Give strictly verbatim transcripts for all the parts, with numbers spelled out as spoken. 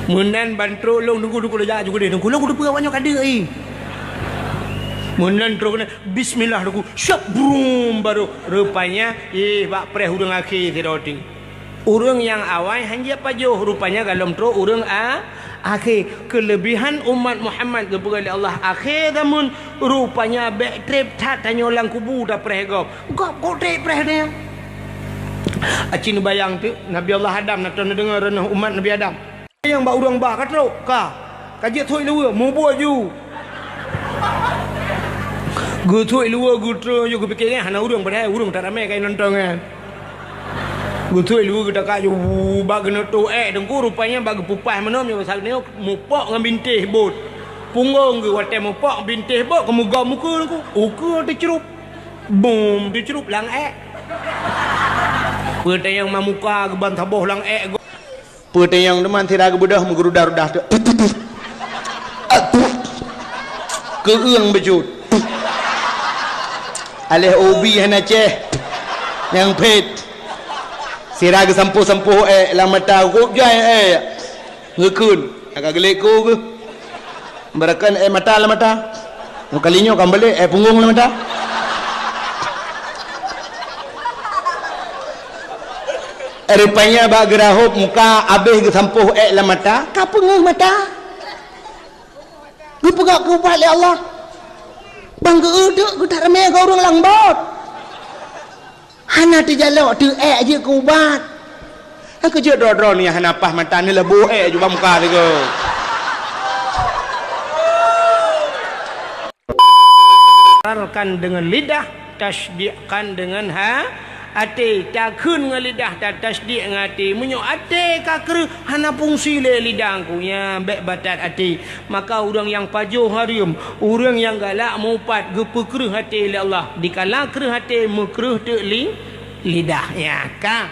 Meunan ban trok lôn, Teungku, Teungku, lôn jak aju keudeh, Teungku, lôn kuteupeu awak nyoe ka deuek, ih. Meunan trok keunan, bismillah, Teungku, syap, brum, baru rupanya, ih, bak preh ureuëng akhé sidroe teuk. Ureuëng nyang awai hanjeuet pajoh, rupanya golom trok ureuëng a-, akhé. Keuleubehan umat Muhammad geupeugah lé Allah akhé zameun, rupanya bék treb that tanyoe lam kubu tapreh gob. Gob kok treb preh nyan? Aci neubayang teuk, Nabi Allah Adam na tô neudeungoe reunoh umat Nabi Adam. Nyang bak ureuëng ba ka trok, ka. Ka jeuet thoi luweue, mubuet ju. Geuthoi luweue, geutrön ju, geupike nyan hana ureuëng, padahai ureuëng that ramé ka nonton nyan. Geuthoi luweue, geutakak ju, bak geuneutôk ék, Teungku, rupanya bak geupeupah meunoe, meunyoe basa geutanyoe, mupok ngon bintéh bot. Punggong geuh watée mupok bintéh bot, keumugom ukeue, Teungku. Ukeue teucrup. Bum, teucrup lam ék. Peue tanyong mamuka geuban saboh lam ék go. Peue tanyong teuma sira geubeudôh meugeurudah-rudah teuk. Keueung beujeuet. Aléh ubi hana céh. Nyang phét. Sira geusampôh-sampôh ék lam mata, geukueb jai ék. Geukheun, ka geulék ku geuh. Beurakan ék mata lam mata. Kali nyoe ka meubalék ék punggong lam mata. Rupanya bak geurahop muka abéh geusampôh ék lam mata, ka peungeuh mata. Geupeugah keu ubat lé Allah. Ban geueudeuek geutak ramé keu ureuëng lam bot. Hana teujalok teuék jeuet keu ubat. Nyang keujeuet droe-droe nyoe hana paih mata neuleuboh ék jubah muka sigoe. Iqrarkan deungon lidah, tasdiqkan deungon ha-, até. Takheun ngon lidah, tatasdiq ngon até. Meunyoe até ka kreueh, hana fungsi lé lidah ku. Nyan bék batat até. Maka ureuëng nyang pajoh hareuem, ureuëng nyang galak mupat geupeukreueh até lé Allah. Dikala kreueh até meukreueh teuk li-, lidah. Nyan ka.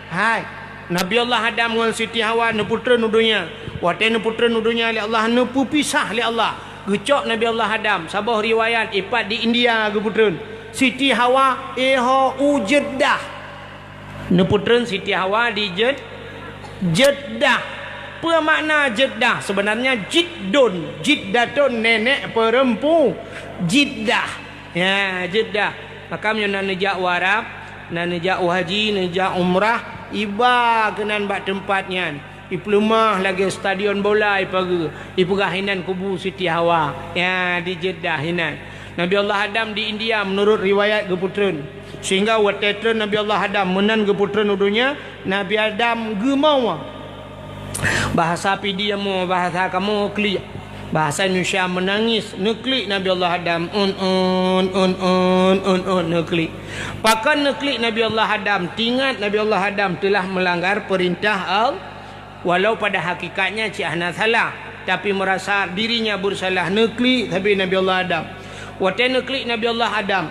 Hai, Nabi Allah Adam ngon Siti Hawa neupeutreun u donya. Watée neupeutreun u donya lé Allah, neupeupisah lé Allah. Geucok Nabi Allah Adam, saboh riwayat ipat di India geupeutreun. Siti Hawa iho u Jeddah. Neupeutreun Siti Hawa di Jed-, Jeddah. Peue makna Jeddah? Seubeunarnya Jiddun, Jiddatun, nenek perempu. Jeddah. Ya, Jeddah. Maka meunyoe na neujak u Arab, na neujak u haji, neujak umrah, iba keunan bak teumpat nyan. Ipeuleumah lagée stadion bola ipageue, ipeugah inan kubu Siti Hawa. Ya, di Jeddah inan. Nabi Allah Adam di India meunurot riwayat geupeutreun. Sehingga watée treun Nabi Allah Adam meunan geupeutreun u donya, Nabi Adam geumawa. Bahasa Pidie mo, bahasa kamoe klik. Bahasa Indonesia meunangis, neuklik Nabi Allah Adam, un, un, un, un, un, un, neuklik. Pakon neuklik Nabi Allah Adam? Tingat Nabi Allah Adam telah melanggar perintah Allah. Walau pada hakikatnya cit hana salah, tapi merasa dirinya bersalah, neuklik sabe Nabi Allah Adam. Watée neuklik Nabi Allah Adam,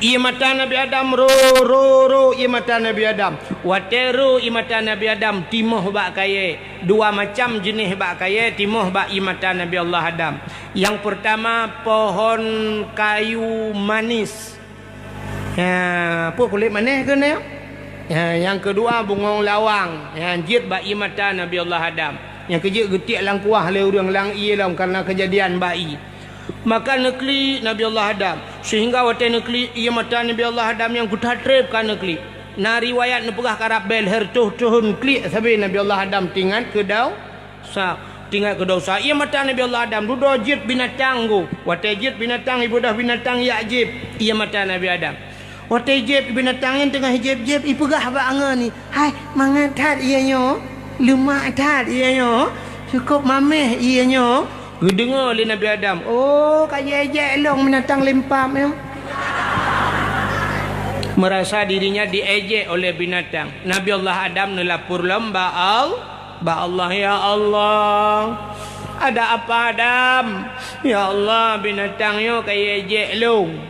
ié mata Nabi Adam ro, ro, ro ié mata Nabi Adam. Watée ro ié mata Nabi Adam, timoh bak kayée. Dua macam jeuneh bak kayée timoh bak ié mata Nabi Allah Adam. Nyang peurtama, pohon kayu manis. Ya, peue kulét manéh keunoe? Ya, nyang keudua bungong lawang, nyang jeuet bak ié mata Nabi Allah Adam. Nyang keujeuet geutiek lam kuah lé ureuëng lam ié lom kareuna keujadian bak ié. Maka neuklik Nabi Allah Adam, sehingga watée neuklik ié mata Nabi Allah Adam nyang geuta treb ka neuklik. Na riwayat neupeugah karab bée lhée reutôh thon klik sabe Nabi Allah Adam tingat keu dau- sa, tingat keu desya. Ié mata Nabi Allah Adam dudoe jeuet binatang go. Watée jeuet binatang, ibeudôh binatang jak jieb ié mata Nabi Adam. Watée jieb binatang nyan teungoh jieb-jieb, ipeugah bak angoe ni, "Hai, mangat that ié nyoe, leumak that ié nyoe, cukôp maméh ié nyoe." Geudeungoe lé Nabi Adam, "Oh, ka jiéjek lôn binatang limpab nyoe." Merasa dirinya diejek oleh binatang, Nabi Allah Adam neulapor lom bak Allah. Bak Allah, "Ya Allah, ada apa Adam? Ya Allah, binatang nyoe ka ejek lôn."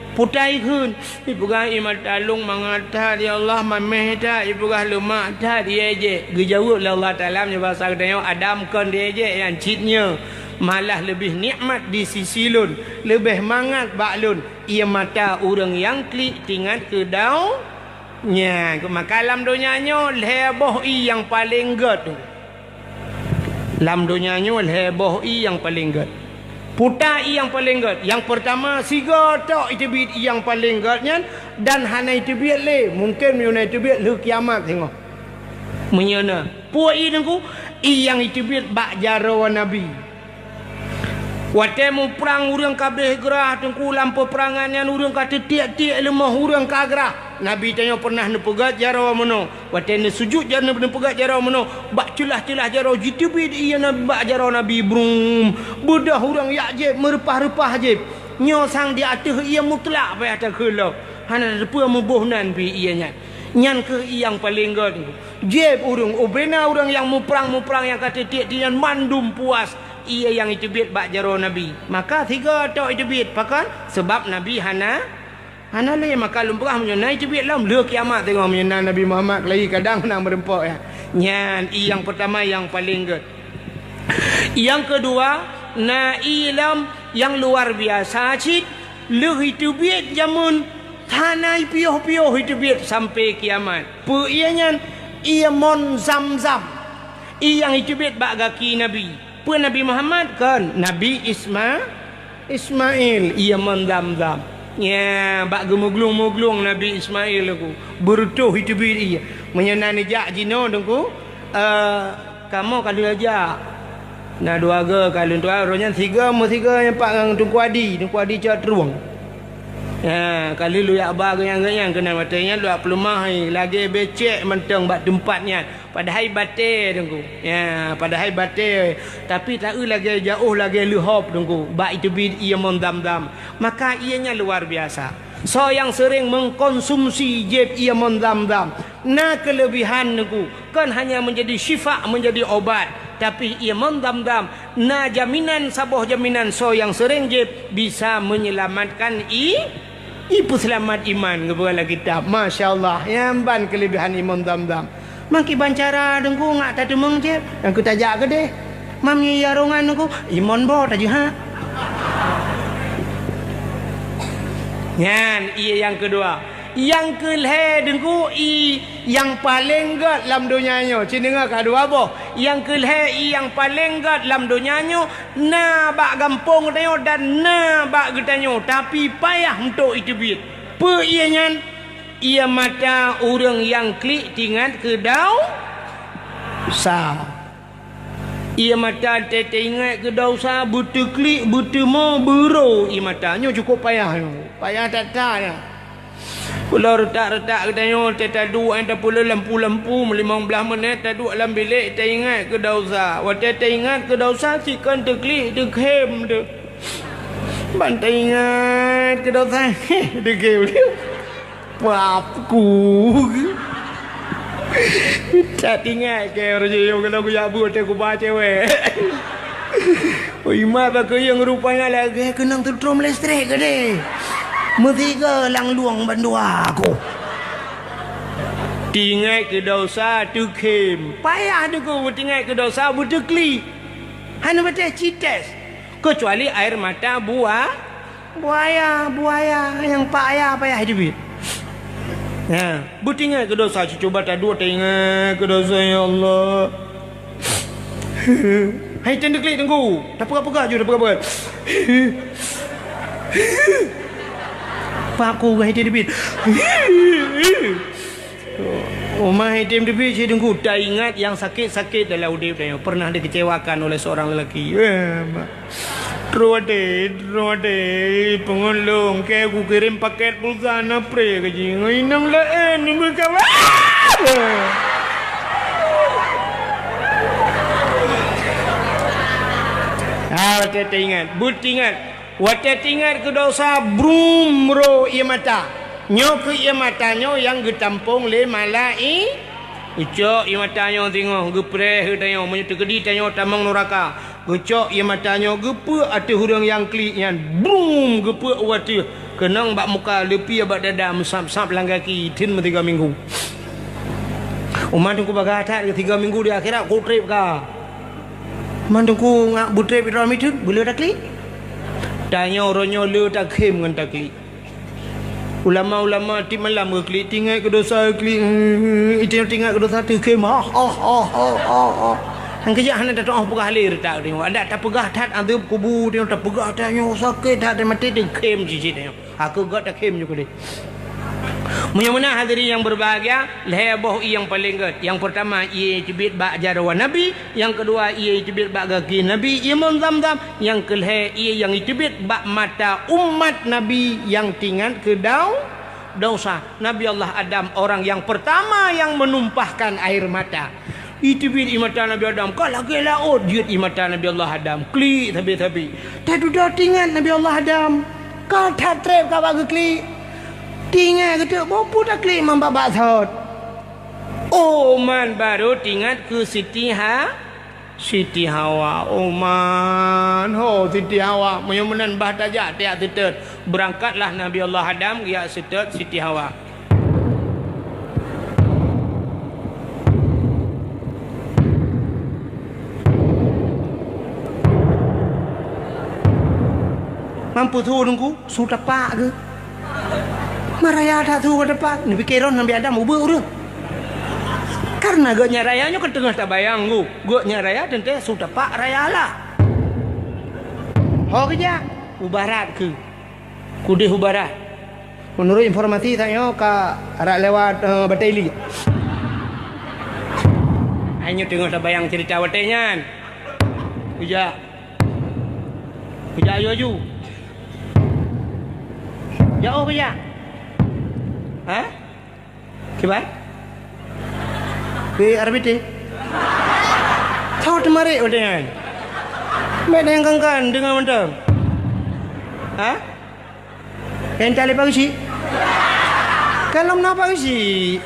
Putai kheun, ipeugah ié mata lôn mangat that, "Ya Allah, maméh that," ipeugah, "leumak that, ejek." Geujaweueb lé Allah Taala meunyoe basa geutanyoe, "Adam kon diejek, nyang cit nyoe malah leubeh nikmat di sisi lôn, leubeh mangat bak lôn." Ié mata ureuëng nyang klik tingat keu dau- Nyan, maka lam donya nyoe lhée boh ié nyang paleng gét. Lam donya nyoe lhée boh ié nyang paleng gét. Puta ié nyang paleng gét. Nyang peurtama, sigoe tok iteubiet ié nyang paleng gét nyan dan hana iteubiet lé. Mungken meunyoe na iteubiet lheueh kiamat singoh. Meunyoe na, peue ié Teungku? Ié nyang iteubiet bak jaroe Nabi. Watée muprang ureuëng ka abéh grah Teungku, lam peupeurangan nyan ureuëng ka teutiek-tiek leumoh, ureuëng ka grah. Nabi tanyoe pernah neupeugét jaroe meunoe. Watée neusujut jan neupeugét jaroe meunoe, bak ceulah-ceulah jaroe jiteubiet ié Nabi bak jaroe Nabi, brum. Beudôh ureuëng jak jieb, meureupah-reupah jieb. Nyoe sang di ateueh ié mutlak payah takheun lom. Hana tateupeue meuboh nan pih ié nyan. Nyan kheueh ié nyang paleng gét. Jieb ureuëng, ubena ureuëng nyang muprang-muprang nyang ka teutiek-tiek nyan mandum puas ié nyang iteubiet bak jaroe Nabi. Maka sigoe tok iteubiet. Pakon? Sabab Nabi hana Hana lé, maka lôn peugah meunyoe na iteubiet lom, lheueh kiamat teungoh meunyoe na Nabi Muhammad keulayi kadang na meureumpok, ya. Nyan ié nyang peurtama nyang paleng gét. Nyang keudua, na ié lom nyang luar biasa cit, lheueh iteubiet jameun hana ipiôh-piôh iteubiet sampoe kiamat. Peue ié nyan? Ié mon Zam-Zam. Ié nyang iteubiet bak gaki Nabi. Peue Nabi Muhammad? Kon, Nabi Isma-, Ismail, ié mon Zam-Zam. Nya, bak geumuglueng-muglueng Nabi Ismail Teungku. Beureutoh iteubiet ié. Meunyoe na neujak jinoe Teungku, eh, kamoe ka lheueh jak. Na dua geu ka lheueh tuan, roh nyan sigoe, meusigoe nyan pat ngon Teungku Adi, Teungku Adi Cot Trueng. Nya, ka lheueh lôn jak ba geuh nyan, geuh nyan keunan watée nyan lôn jak peuleumah, lagée becek mantong bak teumpat nyan. Padahai batée Teungku. Ya, padahai batée. Tapi taeu lagée jaoh lagée leuhop Teungku. Bak iteubiet ié mon Zam-Zam. Maka ié nyan luar biasa. Soe nyang seuring mengkonsumsi jieb ié mon Zam-Zam, na keuleubihan Teungku. Kon hanya menjadi syifa, menjadi obat. Tapi ié mon Zam-Zam na jaminan, saboh jaminan soe nyang seuring jieb bisa menyelamatkan i- Ipeuseulamat iman geupeugah lam kitab. Masya Allah, nyan ban keuleubihan ié mon Zam-Zam. Makiban cara Teungku ngat tateumeung cit, nyang keu tajak keudeh. Mam ngi yarongan Teungku, ié mon boh tajeuhat. Nyan ié nyang keudua. Nyang keulhée Teungku ié nyang paleng gét lam donya nyoe. Cit deungoe ka dua boh. Nyang keulhée ié nyang paleng gét lam donya nyoe na bak gampông geutanyoe dan na bak geutanyoe, tapi payah untuk iteubiet. Peue ié nyan? Ié mata ureuëng nyang klik teuingat keu desya. Ié mata teuingat keu desya, beuteuklik, beuteumo, beuro ié mata. Nyoe cukup payah nyoe. Payah that-that nyoe. Uroe reutak-reutak geutanyoe watée taduek, eh, tapeuleueh lampu-lampu, limong blaih menit taduek lam bilék, taingat keu desya. Watée taingat keu desya, sikon teuklik, teukhém teuh. Ban taingat keu desya, teukhém teuh. Pap ku. That ingat keu roh jih, kalau kujak beuet watée kuba cewek. Oh, imat bak kuyeueng rupanya lagée keunong teutrom listrik keudeh. Meusigoe lam lueng bandua ku. Teuingat keu desya teukhém. Payah Teungku teuingat keu desya beuteuklik. Hana batée cites. Kecuali air mata bua-, buaya, buaya nyang payah, payah jeuet. Nah, beuteungat keu desya, cuba taduek taingat keu desya, ya Allah. Hai, teudeuk klik Teungku. Tapeugah-peugah ju, tapeugah-peugah. Pak ku hai teudeuk. Uma item teubiet cit Teungku, taingat nyang sakét-sakét dalam udeb tanyoe, pernah dikecewakan oleh seorang lelaki. Eh, ma-, Ruwate, ruwate, peungeulong, keu kukirém paket pulsa na pre keu jih. Ngon inong laén, beukawan. Ah, watée teuingat, beutingat. Watée teuingat keu desya, brum, ro ié mata. Nyoe keuh ié mata nyoe nyang geutampong lé malai-, geucok ié mata nyoe singoh, geupreh geutanyoe, meunyoe teukeudi tanyoe tamong nuraka. Geucok ié mata nyoe, geupeuk ateueh ureuëng nyang klik nyan, brum, geupeuk u ateueh. Keunong bak muka, leupie bak dada, meusab-sab lam gaki, theun meusigoe minggu. Uma Teungku bagah that, sigoe minggu di akhirat, ku treb ka. Man Teungku ngat beutreb droe mitheun, beu le taklik. Tanyoe uroe nyoe le takhém ngon taklik. Ulama-ulama tiep malam geuklik, teuingat keu desya klik, itém teuingat keu desya teukhém. Ha, ha, ha. Nyang keujak hana tatu'oh peugah lé reutak tanyoe. Adak tapeugah that azeueb kubu tanyoe, tapeugah that nyoe sakét that, maté teukhém cicit tanyoe. Aku gak takhém ju keudeh. Meunyoe meunan hadirin yang berbahagia, lhée boh ié nyang paleng gét. Yang pertama, ié teubiet bak jaroe Nabi. Yang kedua, ié teubiet bak gaki Nabi, ié mon Zamzam. Yang keulhée, ié nyang teubiet bak mata umat Nabi nyang teuingat keu dau-, dosa. Nabi Allah Adam orang yang pertama yang menumpahkan air mata. Iteubiet ié mata Nabi Adam, ka lagée laôt jeuet ié mata Nabi Allah Adam, klik sabe-sabe. Tadudoe teuingat Nabi Allah Adam, ka that treb ka bak geuklik. Teuingat geuteuk boh peue taklik man bak-bak sot. Oh man baru teuingat keu Siti Ha-, Siti Hawa. Oh man, ho Siti Hawa, meunyoe meunan bah tajak tiak teutet. Beurangkatlah Nabi Allah Adam geujak seutôt Siti Hawa. Mampu su Teungku, su tapak geuh. Maraya that su ka tapak, neupike droe Nabi Adam ubeut ureuëng. Karena geuh nyan raya nyoe ka teungoh tabayang geuh, geuh nyan raya teuntée su tapak raya lah. Ho geujak, u barat keuh. Keudeh u barat. Meunurot informasi tanyoe ka rot lewat, eh, Bateli. Ai nyoe teungoh tabayang cerita watée nyan. Kujak. Kujak aju-aju. Jak oh kujak. Ha? Kiban? Di R B T? Tho teumarik watée nyan. Mek nyang kan-kan deungon mantong. Ha? Nyang tali pagisi? Kalau meunan pagisi.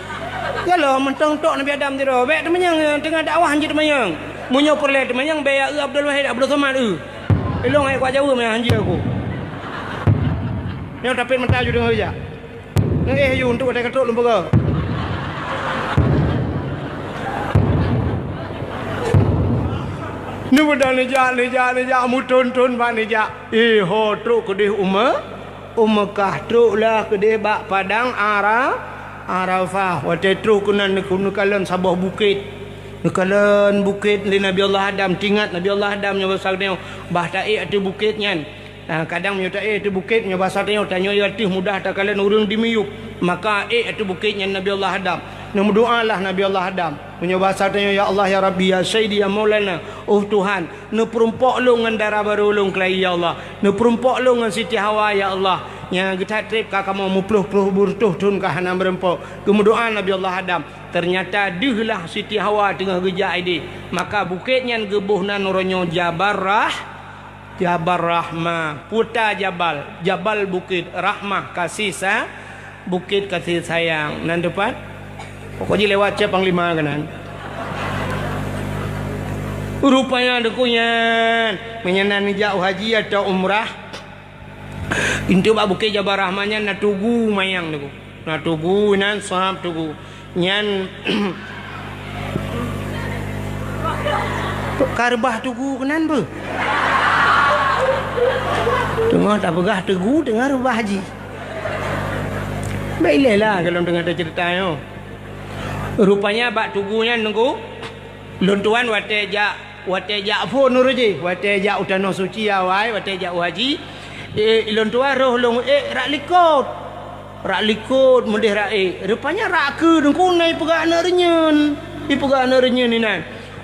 Kalau mantong tok Nabi Adam sidroe, bék teumanyong teungoh dakwah hanjeuet teumanyong. Meunyoe peureulée teumanyong, bék ya eu Abdul Wahid, Abdul Somad eu. Ilong hai kuat jaweueb manyang hanjeuet aku. Nyoe tapet mata ju deungoe jak. Neu éh yu untuk watée ka trok lôn peugah. Neubeudôh neujak, neujak, neujak, meuthon-thon bak neujak. Éh ho trok keudeh u Me-, u Meukah, trok lah keudeh bak padang Ara-, Arafah. Watée trok keunan neukalon saboh bukét. Neukalon bukét lé Nabi Allah Adam. Teuingat Nabi Allah Adam nyoe basa geutanyoe bah taék ateueh bukét nyan. Ah, kadang meunyoe taék ateueh bukét, meunyoe basa tanyoe, tanyoe ateueh mudah takalon ureuëng dimiyueb, maka ék ateueh bukét nyan Nabi Allah Adam. Neumeudoalah Nabi Allah Adam. Meunyoe basa tanyoe, "Ya Allah, ya Rabbi, ya Sayyidi, ya Maulana, oh Tuhan, neupeurumpok lôn ngon dara barô lôn keulayi, ya Allah. Neupeurumpok lôn ngon Siti Hawa, ya Allah. Nyang geuthat treb ka kamoe meuploh-ploh beureutoh thon ka hana meurumpok." Geumeudoa Nabi Allah Adam. Teunyata deuh lah Siti Hawa teungoh geujak ideh. Maka bukét nyan geuboh nan uroe nyoe Jabal Rah-, Jabal Rahmah, puta jabal, jabal bukét, rahmah, kasih sa-, bukét kasih sayang. Nan teupat? Pokok jih lewat cek panglima keunan. Rupanya Teungku nyan, meunyoe na neujak u haji atau umrah, intu bak bukét Jabal Rahmah nyan na tugu mayang Teungku. Na tugu inan sab tugu. Nyan ka reubah tugu keunan beuh. Teungoh tapeugah tugu, teungoh reubah jih. Bék ilée lah golom teungoh taceurita nyoe. Rupanya bak tugu nyan Teungku, lôn tuan watée jak Watée jak phon ureuëng jih, watée jak u Tanoh Suci awai, watée jak u haji, eh, lôn tuan roh lôn ék rak likot. Rak likot meudeh rak ék. Rupanya rak keu Teungku na ipeugah aneuëk reunyeun. Ipeugah aneuëk reunyeun inan.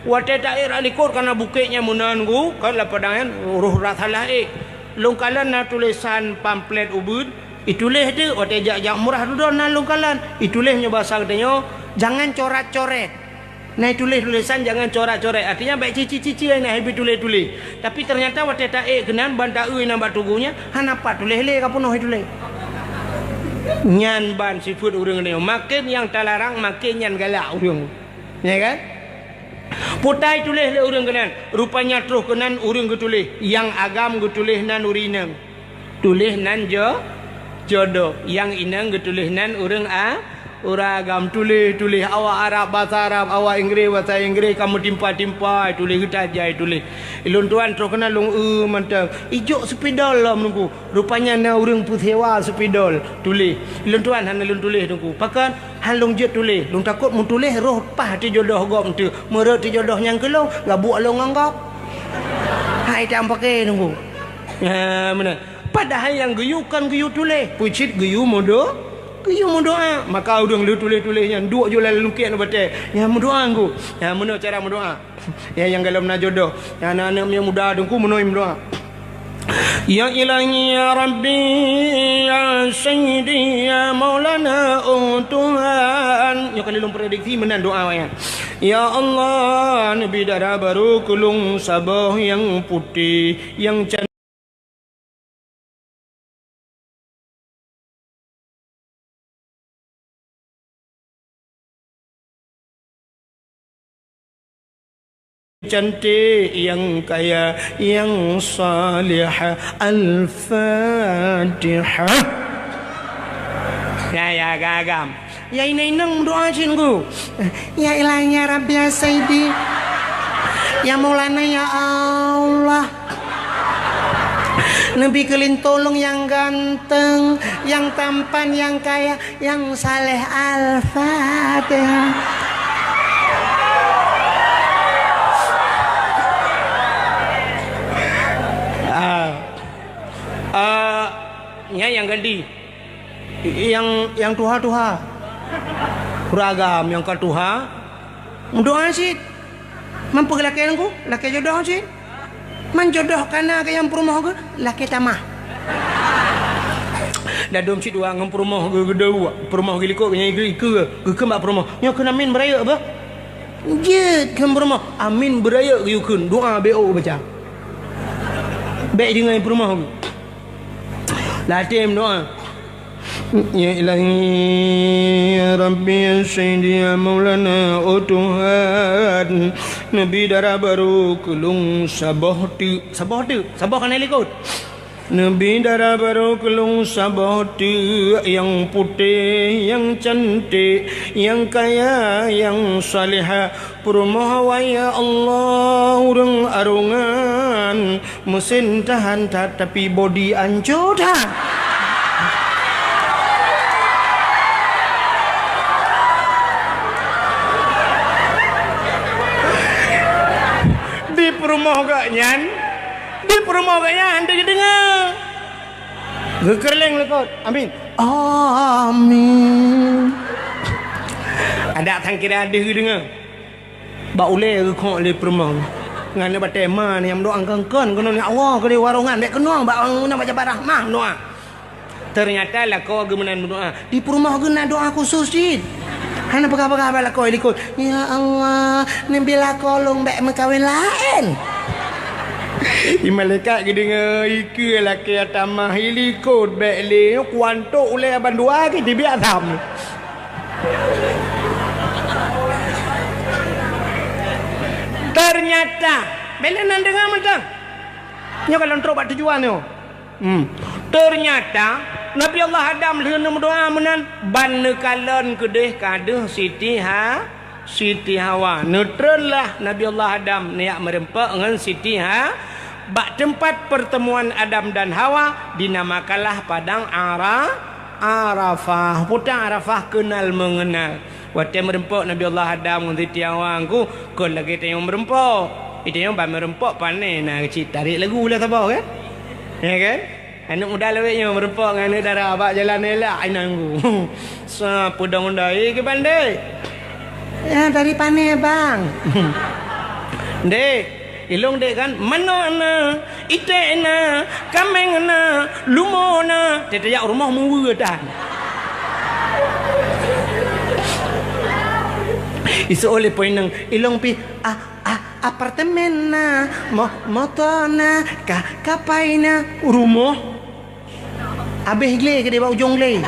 Watée taék rak likot kana bukét nyan meunan Teungku, kan lam padang nyan roh rak salah ék. Lôn kalon na tulésan pamflet ubeut, ituléh teuk watée jak-jak umrah dudoe na lôn kalon. Ituléh nyoe basa geutanyoe, jangan corat-coret. Na ituléh tulésan jangan corat-coret, artinya bék cici-cici na hibi tuléh-tuléh. Tapi ternyata watée taék keunan ban taeu inan bak tugu nyan, hana pat tuléh lé ka peunoh ituléh. Nyan ban sifeuet ureuëng nyoe, maken nyang talarang maken nyan galak ureuëng. Ya kan? Putai tuléh lé ureuëng keunan, rupanya troh keunan ureuëng geutuléh, nyang agam geutuléh nan ureuëng inong. Tuléh nan jo-, jodoh, nyang inong geutuléh nan ureuëng a-, Ureueng agam tuléh-tuléh, awak Arab basa Arab, awak Inggréh basa Inggréh, ka meutimpa-timpa, tuléh geutajai tuléh. Lôn tuan troh keunan lôn eu mantong. Ijok spidol lom Teungku. Rupanya na ureueng peusewa spidol tuléh. Lôn tuan hana lôn tuléh Teungku. Pakon? Han lôn jeuet tuléh. Lôn takot meutuléh roh paih teujodoh gob eunteuk. Meureuet teujodoh nyang keu lôn, gabuek lôn ngon gob. Hai tam paké Teungku. Ha, meunan. Padahai nyang geuyue kon geuyue tuléh, peucit geuyue meudo-, geuyue meudoa. Maka ureueng lheueh tuléh-tuléh nyan duek ju lam lungkiek nibak batée. Nyan meudoa Teungku. Nyan meunoe cara meudoa. Ya, nyang golom na jodoh. Nyan aneuk-aneuk nyang muda Teungku meunoe meudoa. Ya Ilahi, ya Rabbi, ya Sayyidi, ya Maulana, oh Tuhan. Nyoe kali lôn prediksi meunan doa awaknyan. Ya Allah, neubi dara barô keu lôn saboh nyang putéh, nyang can- Cantik, yang kaya, yang salihah. Al-Fatihah. Ya, ya, agam-agam. Ya, inong-inong meudoa cit Teungku. Ya Ilahi, ya Rabbi, ya Sayyidi. Ya Maulana, ya Allah. Neubi keu lôn tulông nyang ganteng, nyang tampan, nyang kaya, nyang saleh. Al-Fatihah. Ah. Ah, nyan nyang gadih. Nyang, nyang tuha-tuha. Ureueng agam nyang ka tuha, meudoa cit. Man peue lakée Teungku, lakée jodoh cit. Man jodoh ka na keu nyang peurumoh geuh, lakée tamah. Dadôm cit dua ngon peurumoh geuh, geudeue, peurumoh geuh likot geuh nyan ikeue, ikeue, geukheun bak peurumoh. Nyoe kheun amin beurayeuk beuh. Jeuet kheun peurumoh, amin beurayeuk geuyue kheun, doa B O baca. Bék deungoe peurumoh geuh. Latém doa. Ya Ilahi, ya Rabbi, ya Sayyidi, ya Maulana, oh Tuhan, neubi dara barô keu lôn saboh teuk. Saboh teuk, saboh ka na likot. Neubi dara barô keu lôn saboh teuk, nyang putéh, nyang cantik, nyang kaya, nyang salihah. Peurumoh awai, ya Allah, ureueng arongan, meusen tahan that, tapi bodi ancô that. Di peurumoh geuh nyan, di peurumoh geuh nyan, hana geudeungoe. Geukeureuléng likot. Amin. Amin. Adak sangkira deuh geudeungoe. Bak ulée geukhok lé peurumoh. Ngon batée ma nyang meudoa kon-kon keunoe, "Ya Allah, keu lé warongan, bék keunoe bak ureueng baca barah mah meudoa." Teunyata lakoe geuh meunan meudoa. Di peurumoh geuh na doa khusos cit. Hana peugah-peugah bak lakoe likot, "Ya Allah, neubi lakoe lôn bék meukawen laén." Di malaikat geudeungoe ikeue lakée tamah ilikot bék lé, kuantok ulée bandua geuh dibiak tham. Teunyata, bék lé nan deungoe mantong. Nyoe ka lôn trok bak tujuan nyoe. Hmm. Teunyata, Nabi Allah Adam lheueh neumeudoa meunan, ban neukalon keudeh ka deuh Siti Ha-, Siti Hawa. Neutreun lah Nabi Allah Adam neujak meureumpok ngon Siti Ha-, bak teumpat pertemuan Adam dan Hawa dinamakanlah Padang Ara-, Arafah. Padang Arafah keunal meungeunal. Watée meureumpok Nabi Allah Adam ngon Siti Hawa Teungku, kon lagée tanyoe meureumpok. Di tanyoe ban meureumpok pané na cit tarek lagu lah saboh kan? Ya kan? Aneuk muda lawét nyoe meureumpok ngon aneuk dara bak jalan elak inan Teungku. Sa peudong dai keu bandé. Ya, dari pané, Bang. Ndék, ilong dek kan, manoe na, iték na, kaméng na, lumo na, teutajak rumoh meuweue tan. Iseuôt lé po inong, ilong pih, ah, ah, apartemen na, mo-, moto na, ka-, kapai na, rumoh. Abéh glé keudeh bak ujong glé.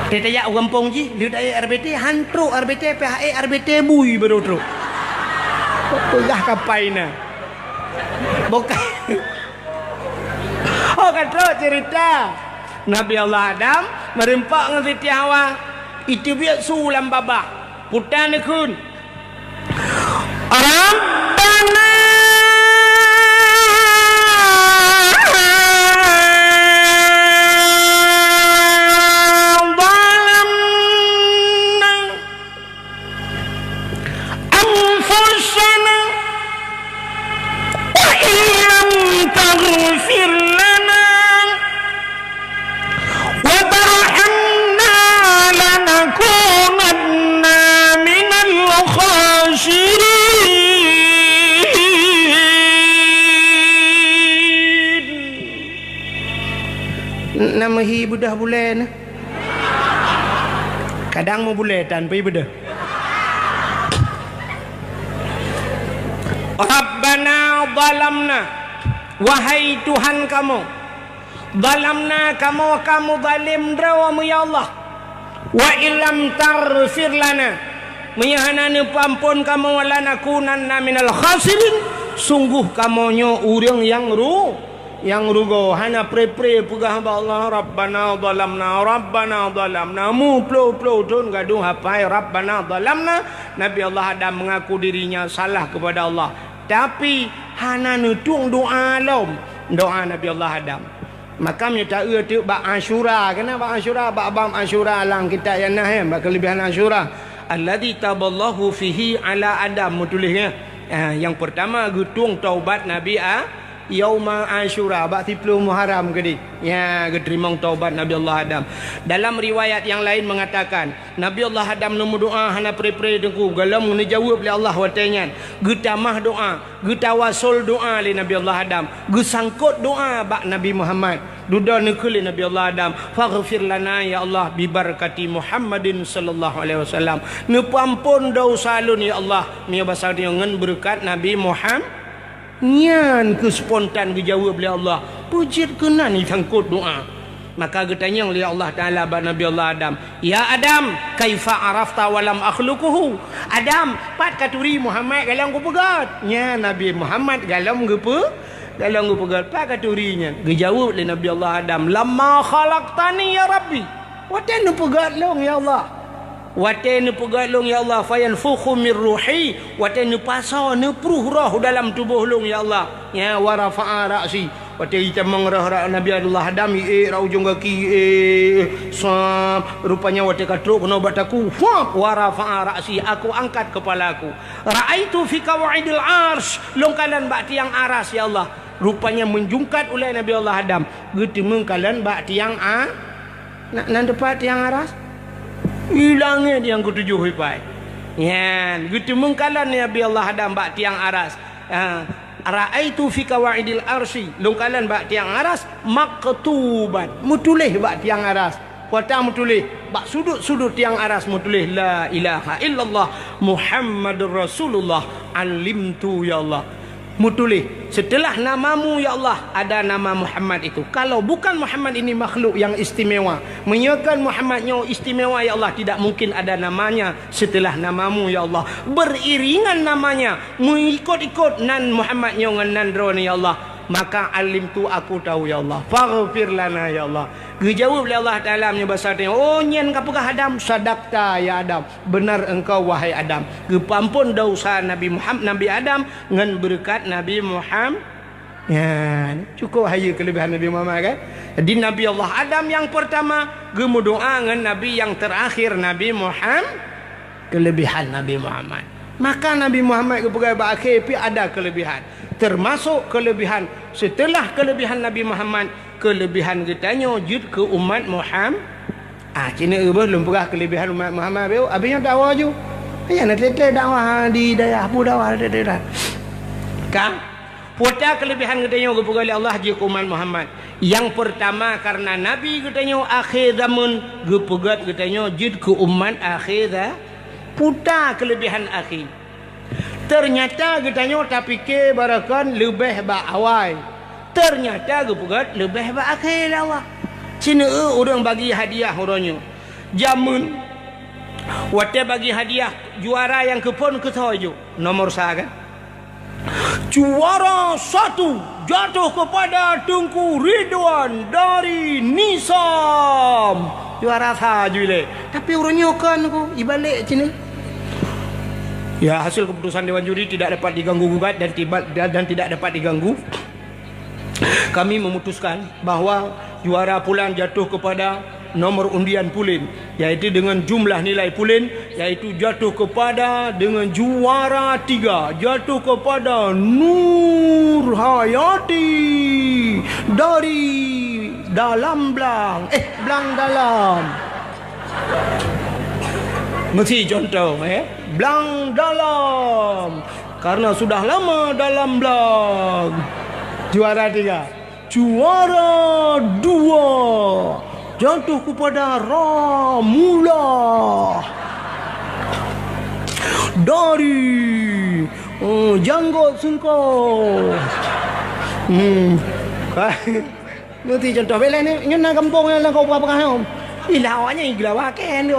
Teutajak u gampông jih, lheueh taék R B T, han trok R B T, pih ék R B T bui baru trok. Peugah kapai na. Bukan. Oh, ka trok cerita. Nabi Allah Adam meureumpok ngon Siti Hawa. Iteubiet su lam babah, puta neukheun, "Rabbana zalamna anfusana wa illam taghfir lana wa tarhamna lanakunanna minal khasirin." Na meuhi beudôh bulée na. Kadang meubulée tan pih beudôh. Rabbana zalamna, wahai Tuhan kamoe, zalamna, kamoe ka muzalém droe meunyoe ya Allah, wa illam taghfir lana, meunyoe hana neupeuamphon kamoe, lanakunanna minal khasirin, sungguh kamoe nyoe ureuëng nyang ru-, nyang rugoe. Hana pre-pre peugah bak Allah, "Rabbana zalamna, Rabbana zalamna." Meuploh-ploh thon gadôh hafai, "Rabbana zalamna." Nabi Allah Adam mengaku dirinya salah kepada Allah, tapi hana neutueng doa lom, doa Nabi Allah Adam. Maka meunyoe taeu teuk bak Asyura, keunan bak Asyura, bak bab Asyura lam kitab nyang na, eh, bak keulebihan Asyura. "Alladzi taballahu fihi ala Adam," meutuléh, eh. Ah, nyang peurtama geutueng taubat Nabi A-, Yauma Asyura, bak siplôh Muharram keudeh. Ya, geuteurimong taubat Nabi Allah Adam. Dalam riwayat nyang laén meungatakan, Nabi Allah Adam neumeudoa hana pre-pre teungku, golom neujaweueb lé Allah watée nyan. Geutamah doa, geutawasol doa lé Nabi Allah Adam, geusangkot doa bak Nabi Muhammad. Dudoe neukheun lé Nabi Allah Adam, "Faghfir lana ya Allah bibarakati Muhammadin sallallahu alaihi wasallam." Neupeuamphon desya lôn ya Allah, meunyoe basa nyoe ngon beureukat Nabi Muham-, nyan keuh spontan geujaweueb lé Allah. Peujeuet keunan jisangkot doa. Maka geutanyong lé Allah Taala bak Nabi Allah Adam, "Ya Adam, kaifa arafta wa lam akhluquhu?" Adam, pat katuri Muhammad golom geupeugét? Nyan Nabi Muhammad golom geupeu-, golom geupeugét, pat katuri nyan? Geujaweueb lé Nabi Allah Adam, "Lamma khalaqtani ya Rabbi." Watée neupeugét lôn ya Allah. Watée neupeugét lôn ya Allah, "Fayanfukhu mir ruhi." Watée neupasoe, neupruh roh dalam tuboh lôn ya Allah. Ya, wa rafa'a ra'si. Watée jitamong roh Nabi Allah Adam, iék rot ujong gaki, iék, sab, rupanya watée ka trok keunoe bak takue, fuap, wa rafa'a ra'si, aku angkat kepala aku. Ra'aitu fi qawaidil arsy, lôn kalon bak tiang aras ya Allah. Rupanya meujungkat ulée Nabi Allah Adam, geuteumeung kalon bak tiang a-, na-, nan teupat tiang aras. Di langét nyang keutujoh ipai. Nyan, geuteumeung kalon Nabi Allah Adam bak tiang aras. Ha, "Ra'aitu fi qawaidil arsy," lôn kalon bak tiang aras, "maktuban," meutuléh bak tiang aras. Watée meutuléh, bak sudut-sudut tiang aras meutuléh, "La ilaha illallah Muhammadur Rasulullah, alimtu ya Allah." Meutuléh, "Setelah namamu ya Allah, ada nama Muhammad itu. Kalau bukan Muhammad ini makhluk yang istimewa. Meunyoe kon Muhammad nyoe istimewa ya Allah, tidak mungkin ada namanya setelah namamu ya Allah." Beriringan namanya, meuikot-ikot nan Muhammad nyoe ngon nan droeneuh ya Allah. Maka alimtu, aku tahu ya Allah. Faghfir lana ya Allah. Geujaweueb lé Allah Taala meunyoe basa tanyoe, "Oh, nyan ka peugah Adam, sadaqta ya Adam. Benar engkau wahai Adam." Geupeuamphon desya Nabi Muham-, Nabi Adam ngon beureukat Nabi Muham-, nyan, cukup hayeue keulebihan Nabi Muhammad kan? Jadi Nabi Allah Adam nyang peurtama geumeudoa ngon Nabi nyang teurakhir Nabi Muham-, keulebihan Nabi Muhammad. Maka Nabi Muhammad geupeugah bak akhé pih ada keulebihan. Teumasok keulebihan, seuteulah keulebihan Nabi Muhammad, keulebihan geutanyoe jeuet keu umat Muham-, ah, cit nyoe beuh lôn peugah keulebihan umat Muhammad, abéh nyoe dakwah ju. Nyan na teuntée dakwah di dayah, peue dakwah di dayah. Ka? Peue ta keulebihan geutanyoe geupeugah lé Allah jeuet keu umat Muhammad. Nyang peurtama, kareuna Nabi geutanyoe akhé zameun geupeugét geutanyoe jeuet keu umat akhé za-, peue ta keulebihan akhé. Teunyata geutanyoe tapike barokon leubeh bak awai. Teunyata geupeugét leubeh bak akhé lé Allah. Cit nyoe ureuëng bagi hadiah uroe nyoe. Jameun, watée bagi hadiah, juara nyang keuphon keu soe ju? Nomor sa kan? Juara satu jatuh kepada Teungku Ridwan dari Nisam. Juara sa ju ilée. Tapi uroe nyoe kon ku ibalek cit nyoe. Ya, hasil keputusan dewan juri tidak dapat diganggu gugat dan tiba, dan, dan tidak dapat diganggu. Kami memutuskan bahwa juara pulan jatuh kepada nomor undian pulen, yaitu dengan jumlah nilai pulen, yaitu jatuh kepada dengan juara tiga, jatuh kepada Nur Hayati dari Dalam Blang, eh, Blang Dalam. Mesti contoh, eh, Blang Dalam. Karena sudah lama dalam blang. Juara tiga. Juara dua jatuh kepada Ramula dari, eh, Janggot Sungkong. Hmm. Ngerti contoh, bela ni, nyoe na gampông nyang lam kau peugah-peugah nyoe. Ih, lawak nyan igla waken tu.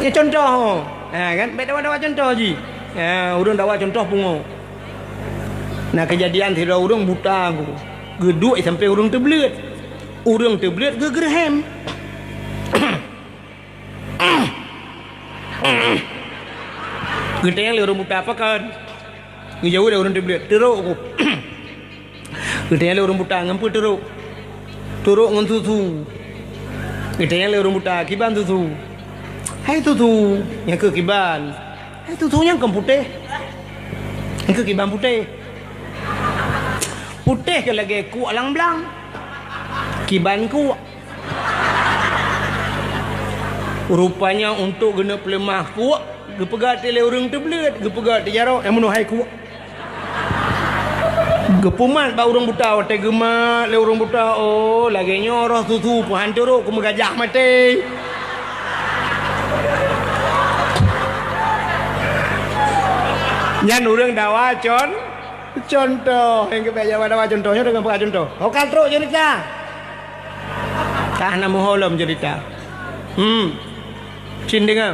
Ya contoh. Ha, kan? Baik dawa-dawa contoh ji. Ha, ureuëng dawa contoh pungo. Na kejadian sidroe ureuëng buta ku. Geuduek sampai ureuëng teubleuet. Ureuëng teubleuet geugeureuhem. Geutanyong lé ureuëng buta pakon. Geujaweueb lé ureuëng teubleuet, teurok ku. Geutanyong lé ureuëng buta ngon peue teurok. Teurok ngon susu. Geutanyong lé ureuëng buta kiban susu. Hai susu, nyang keu kiban. Hai susu nyang kon putéh. Nyang keu kiban putéh. Putéh keu lagée kuek lam blang. Kiban kuek. Rupanya untuk geuneuk peuleumah kuek, geupeugah lé ureuëng teubleuet, geupeugah teujarok nyang meunoe hai kuek. Geupeumat bak ureuëng buta, watée geumat lé ureuëng buta, oh, lagée nyoe roh susu peuhan teurok keu meugajah maté. Nyan ureuëng dawa con, contoh. Nyang keubiet dawa-dawa contoh, nyoe deungon peugah contoh. Ho ka trok cerita. Ka hana meuho lom cerita. Hmm. Cin deungoe.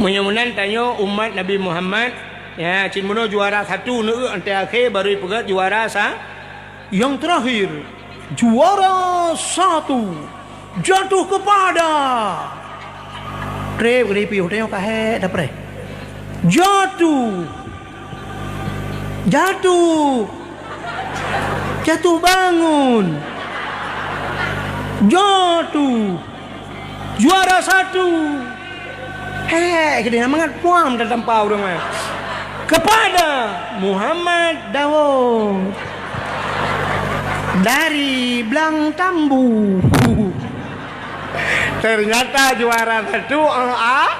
Meunyoe meunan tanyoe umat Nabi Muhammad, ya, cit meunoe juara satu neueu, 'oh akhé barô ipeugét juara sa-, yang terakhir, juara satu jatuh kepada. Treb keu ipiôh tanyoe ka hék tapreh. Jatuh. Jatuh. Jatuh bangun. Jatuh. Juara satu. Hék, keudeh mangat puang tatampa ureuëng nyan. Kepada Muhammad Daud. Dari Blang Tambu. Ternyata juara satu, eh, a-,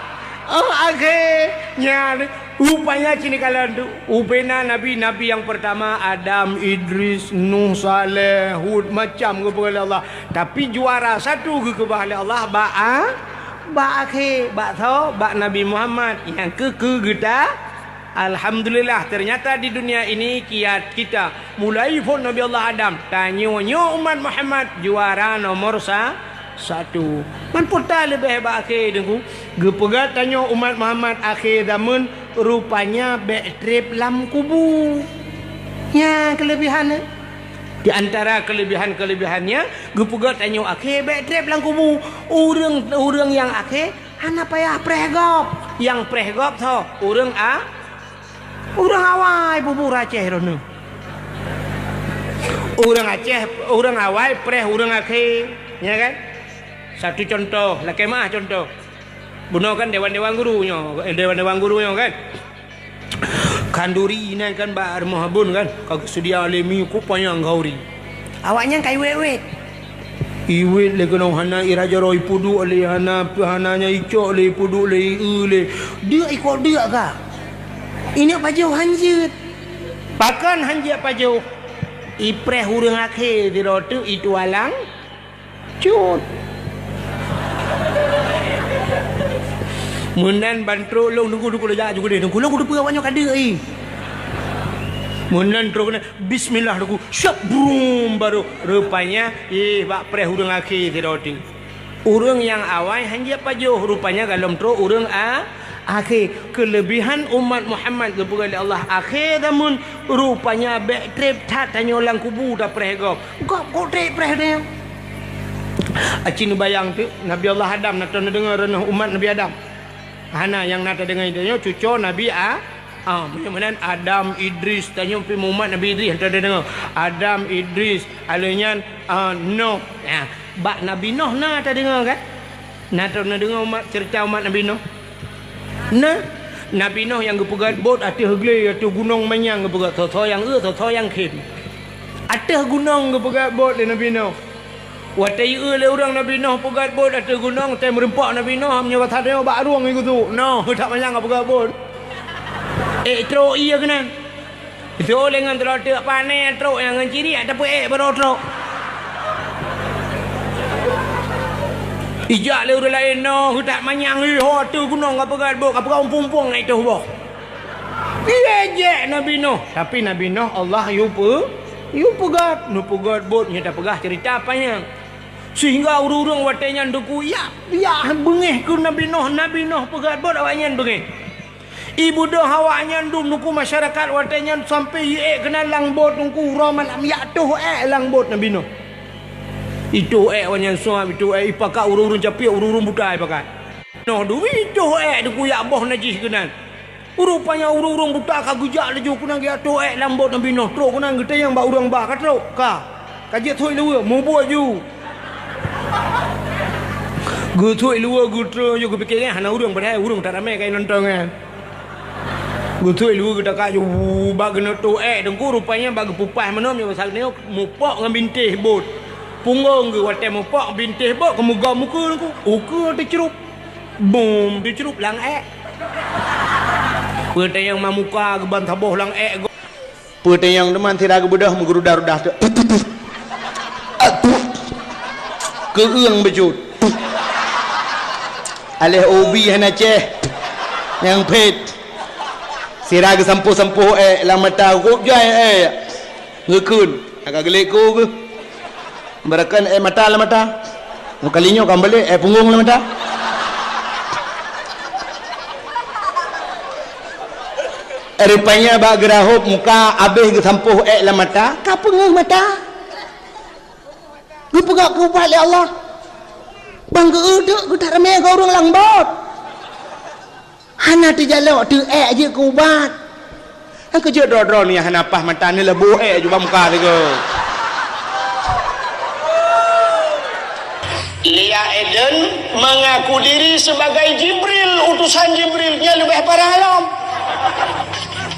eh, akhé. Nyan, rupanya cini kalon tu. Ubena nabi-nabi yang pertama, Adam, Idris, Nuh, Saleh, Hud, macam geupeugah lé Allah. Tapi juara satu geukeubah lé Allah bak a-, bak akhé, bak tho, bak Nabi Muhammad nyang keu-, keu geuta. Alhamdulillah, ternyata di dunia ini kiat kita mulai phon Nabi Allah Adam, tanyoe nyoe umat Muhammad juara nomor sa-, satu. Man peue ta leubeh bak akhé Teungku? Geupeugah tanyoe umat Muhammad akhé zaman, rupanya bék treb lam kubu. Nyan keulebihan, eh. Di antara keulebihan-keulebihannya, geupeugah tanyoe akhé bék treb lam kubu. Ureuëng, ureuëng nyang akhé hana payah preh gob. Nyang preh gob tho ureuëng a-, ureuëng awai bubur Aceh droeneueh. Ureuëng Aceh, ureuëng awai preh ureuëng akhé, ya kan? Satu contoh, lakée meuah contoh. Bunoe kan dewan-dewan guru nyoe, eh, dewan-dewan guru nyoe kan? Khanduri nyan kan bak rumoh abon kan, ka geuseudia lé mi ku panyang khanduri. Awaknyan ka iwét-wét. Iwét lé keunoe hana iraja roh ipeuduek lé, hana, hana nyang icok lé, ipeuduek lé, ieu lé. Deuk ikok deuk ka. Ineuk pajoh hanjeuet. Pakon hanjeuet pajoh? Ipreh ureuëng akhé sidroe teuk itualang. Cut. Meunan ban trok lôn Teungku, Teungku lôn jak ju keudeh Teungku, lôn kuteupeu awaknyoe ka deuk, ih. Meunan trok keunan, bismillah Teungku, syap brum baru. Rupanya, ih, bak preh ureuëng akhé sidroe teuk. Ureuëng nyang awai hanjeuet pajoh, rupanya golom trok ureuëng a-, akhé. Keulebihan umat Muhammad geupeugah lé Allah akhé zaman, rupanya bék treb that tanyoe lam kubu tapreh gob. Gob kok treb preh tanyoe? Aci neubayang teuk, Nabi Allah Adam na teudeungoe reunoh umat Nabi Adam. Hana nyang na teudeungoe tanyoe cuco Nabi A-, ah, meunyoe meunan Adam, Idris, tanyoe pi umat Nabi Idris na teudeungoe. Adam, Idris, aleuh nyan, ah, Noh. Ah, bak Nabi Noh na teudeungoe kan? Na teudeungoe umat, ceurita umat Nabi Noh? Na, Nabi Noh nyang geupeugöt bot ateueh glé, ateueh gunong manyang geupeugöt, soe-soe nyang eu, soe-soe nyang khem. Ateueh gunong geupeugöt bot lé Nabi Noh. Watèe jieu lé ureueng Nabi Noh peugöt bot ateueh gunong, watèe meureumpok Nabi Noh, meunyoe basa tanyoe bak rueng geuduek. Noh, that manyang geupeugöt bot. Ék trok ié keunan. Itu lé ngon teulotek pané trok nyang ngon ciri, tapi ék baroe trok. Ijak lé ureueng laén, noh, heutak manyang, ih, ho, ateueh gunong ka peugöt bot, ka peugah umpung-umpung ngon itu boh. Ijek Nabi Noh. Tapi Nabi Noh Allah yue peu-, yue peugöt, neupeugöt bot, nyoe tapeugah cerita panyang. Sehingga ureueng-ureueng watèe nyan teungku, ya, ya beungéh keu Nabi Noh, Nabi Noh peugöt bot awaknyan beungéh. Ibeudôh awaknyan dum teungku masyarakat watèe nyan sampai iék keunan lam bot teungku uroe malam yak toh ék lam bot Nabi Noh. Itoh ék awaknyan suab, itoh ék ipakat ureueng-ureueng capiek, ureueng-ureueng buta ipakat. Noh dum itoh ék teungku yak boh najih keunan. Rupanya ureueng-ureueng buta ka geujak laju keunan geujak toh ék lam bot Nabi Noh. Trok keunan geutanyong bak ureueng ba ka trok ka. Ka jeuet thoi luweue, mubuet ju. Geuthoi luweue geutrön ju geupike nyan hana ureueng padahai ureueng that ramé ka nonton nyan. Geuthoi luweue geutakak ju bak keuneuk toh ék teungku rupanya bak geupeupah meunoe meunyoe basa geutanyoe mupok ngon bintéh bot. Punggong geuh watèe mupok bintéh bot keumeugom ukeue teungku. Ukeue teucrup. Bum teucrup lam ék. Peue tanyong mamuka geuban saboh lam ék go. Peue tanyong teuma sira geubeudôh meugeureudah-reudah teuk. Keueung beujeuet. Aléh ubi hana céh. Nyang phét. Sira geusampôh-sampôh ék lam mata, gop jai ék. Geukheun. Ka geulék ku geuh. Beurakan ék mata lam mata. Kali nyoe ka balek ék punggong lam mata. Rupanya bak geurahop muka abéh geusampôh ék lam mata, ka peungeuh mata. Geupeugah keu ubat lé Allah. Bang geu-eu deuk geutarame keu ureueng lam bot. Hana teujalok teuék jeuet keu ubat. Nyang keujeuet droe-droe nyan hana paih mata neuleuboh ék jubah muka sigoe. Leah Eden mengaku diri sebagai Jibril, utusan Jibril, nyan leubeh parah lom.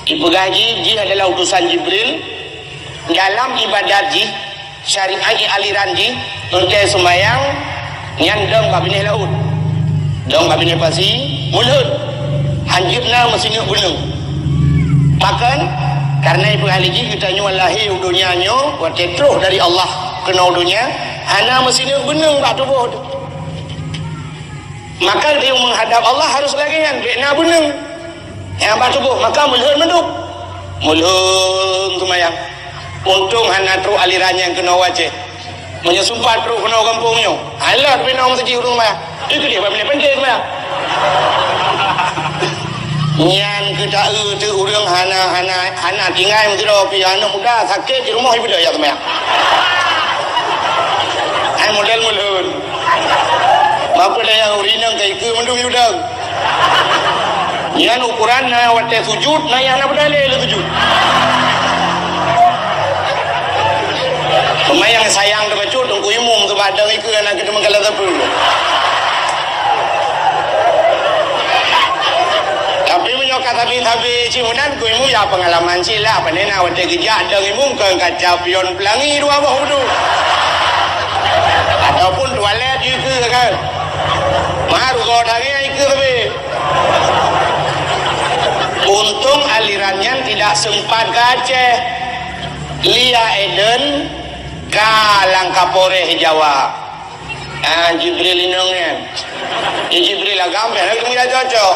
Ipeugah jih, jih adalah utusan Jibril dalam ibadat jih. Syariat jih, aliran jih, eunteuk seumayang nyan dong bak binéh laôt, dong bak binéh pasi, mulhon, hanjeuet na meusineuk beuneueng. Pakon? Kareuna ipeugah lé jih geutanyoe lahé u donya nyoe watée troh dari Allah keunoe u donya, hana meusineuk beuneueng bak tuboh teuh. Maka geutanyoe meuhadab Allah harôh lagée nyan, bék na beuneueng. Nyang bak tuboh, maka mulhon mandum. Mulhon seumayang. Untông hana trok aliran nyang keunoe u Aceh. Meunyoe sumpat trok keunoe u gampông nyoe, alah pih na meuseujid ureueng seumayang. Itu dia bak binéh panté seumayang. Nyan keuh ta-eu teuh ureueng hana, hana, hana tinggai meusidroe pih aneuk muda sakét di rumoh ibeudôh jak seumayang. Hai model mulhon. Bak peue dayah ureueng inong ka ikeue mandum yu dong. Nyan ukuran na watée sujut, na nyang na beudalé lé sujut. Teuma nyang sayang teuh bacut teungku imum teuh bak dong ikeue aneuk keudeung meukalah sapeue. Tapi meunyoe ka sabe-sabe cit meunan, ku imum ya peungalaman cit lah, pane na watée geujak dong imum kon kaca pion peulangi dua boh beudôh. Ataupun tualet ikeue kan. Meurugoe tangieng ikeue sabe. Untông aliran nyan tidak sempat ke Aceh. Leah Eden ka lam Kapolres Jawa. Ah, Jibril inong nyan. Di Jibril agam, eh, lagée cocok.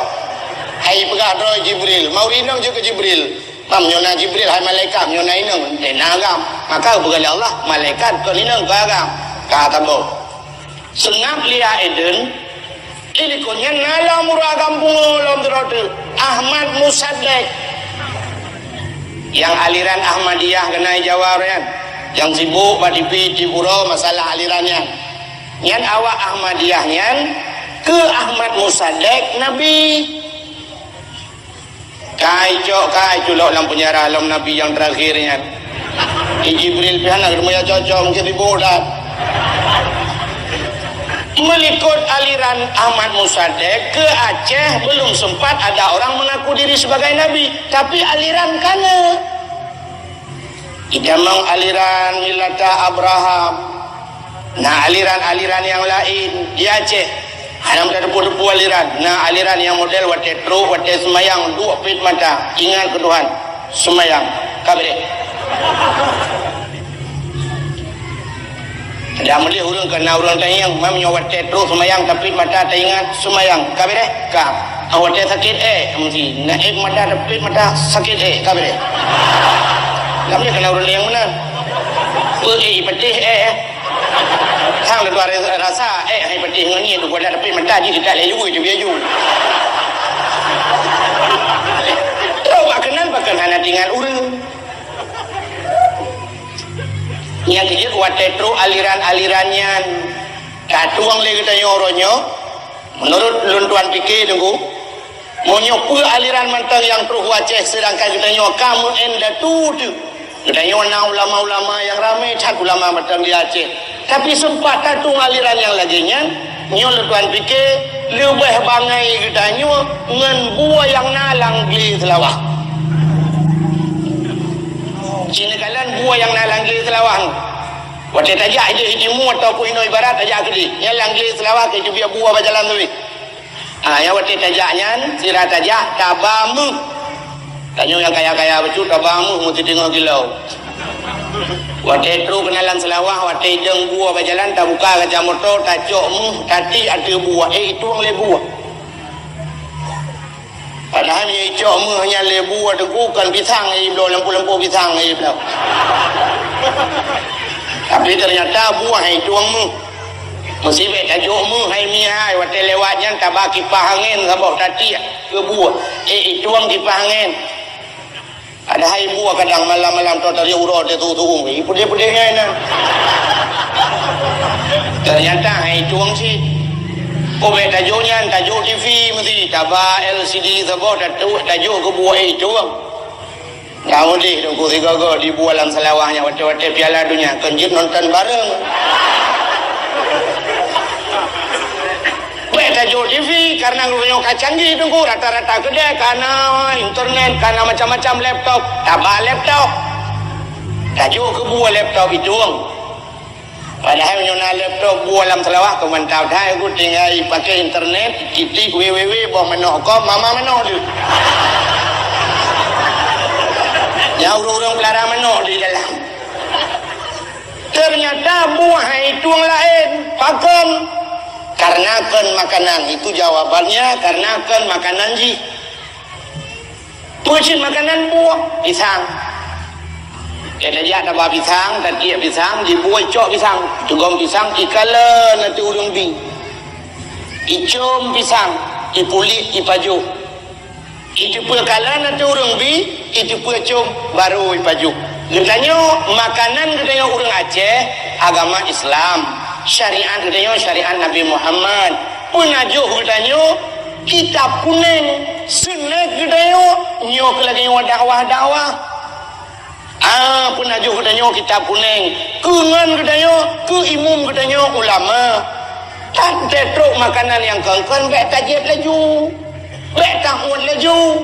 Hai peugah droe Jibril, mau inong jeuet keu Jibril. Mam nyoe na Jibril, hai malaikat, nyoe na inong, eh, na agam. Maka geupeugah lé Allah, malaikat kon inong, kon agam. Ka tabôh. Seungab Leah Eden, di likot nyan na lom ureueng agam pungo lom sidroe teuh, Ahmad Musaddiq. Nyang aliran Ahmadiyah keunan Jawa nyan, nyang sibuk bak tipi tiep uroe masalah aliran nyan. Nyan awak Ahmadiyah nyan keu Ahmad Musaddiq Nabi. Kai cok, kai culok lam penjara lom Nabi nyang terakhir nyan. Di Jibril pih hana geuteumu nyang cocok, mungkin ribot that. Meulikot aliran Ahmad Musaddiq keu Aceh belum sempat ada orang mengaku diri sebagai nabi, tapi aliran kana. Itamong aliran Millata Abraham. Na aliran-aliran nyang laén di Aceh. Hana meutateupeue-teupeue aliran. Na aliran nyang model watée trok, watée seumayang, duek pet mata. Ingat keu Tuhan. Seumayang. Ka beureh. Dak meuleh ureuëng keu na ureuëng tanyong, meunyoe watée trok seumayang tapet mata taingat seumayang, ka beureh? Ka. Ah, watée sakét ék, meusti na ék mata tapet mata sakét ék, ka beureh? Dak meuleh keu na ureuëng tanyong meunan. Peue ék ipatéh ék? Sang leutuah rasa ék hai patéh ngon nyan, duek watée tapet mata jih teutak lé yue teubiet ju. Trok bak keunan pakon hana teuingat ureuëng. Nyang keujeuet watée trok aliran-aliran nyan, tatueng lé geutanyoe uroe nyoe, meunurot lôn tuan pike Teungku, meunyoe peue aliran mantong nyang trok u Aceh seudangkan geutanyoe ka meu'en datu teuh. Geutanyoe na ulama-ulama nyang ramé that ulama mantong di Aceh. Tapi seumpat tatueng aliran nyang lagée nyan, nyoe lôn tuan pike leubeh bangai geutanyoe ngon bua nyang na lam glé Seulawah. Ci neukalon bua nyang na lam glé Seulawah nyoe. Watée tajak idéh i timu ataupun inoe i barat tajak keudéh, nyan lam glé Seulawah ka iteubiet bua bak jalan teuh. Ah, nyang watée tajak nyan, sira tajak taba méuh. Tanyoe nyang kaya-kaya bacut taba méuh meusidingoe kilo. Watée trok keunan lam Seulawah, watée idong bua bak jalan tabuka kaca moto, tacok méuh, tatiek ateueh bua, ék itueng lé bua. Padahai meunyoe icok méuh nyan lé bua Teungku, kon pisang nyang ibloe, lampôh-lampôh pisang nyang ibloe. Tapi teunyata bua hai itueng méuh. Meusti bék tajok méuh hai mie hai, watée lewat nyan taba kipah angén saboh tatiek keu bua. Ék itueng kipah angén. Padahai bua kadang malam-malam trok tariek uroe teuh su-su, ih, peudeh-peudeh nyan na. Teunyata hai itueng cit. Peue bék tajok nyan, tajok T V meusti, taba L C D saboh, tatu-, tajok keu bua ék itueng. Nyang udeh Teungku sigoe-goe di bua lam Seulawah nyan watée-watée Piala Dunia, kon jeuet nonton bareng. Bék tajok T V, karena geutanyoe ka canggih Teungku, rata-rata keudée ka na internet, ka na macam-macam laptop, taba laptop. Tajok keu bua laptop itueng. Padahai meunyoe na laptop bua lam Seulawah, keu mantap that, ku tinggai pakai internet, titik www boh manok com, mama manok tu. Nyang ureuëng-ureuëng peulara manok di dalam. Teunyata bua hai itueng laén, pakon? Karena kon makanan, itu jawabannya, karena kon makanan jih. Peue cit makanan bua? Pisang. Ka tajak taba pisang, tatiek pisang, jibua icok pisang. Tugom pisang, ikalon ateueh ureuëng bi. Icom pisang, ipuléh, ipajoh. Iteupeue kalon ateueh ureuëng bi, iteupeue com, barô ipajoh. Geutanyoe, makanan geutanyoe ureuëng Aceh, agama Islam. Syariat geutanyoe syariat Nabi Muhammad. Peunajoh geutanyoe kitab kunéng. Seunek geutanyoe nyoe keu lagée nyoe dakwah-dakwah. Ah, peunajoh geutanyoe kitab kunéng. Keu ngon geutanyoe, keu imum geutanyoe ulama. Tan teutrok makanan nyang kon-kon bék tajiet laju. Bék taôt laju.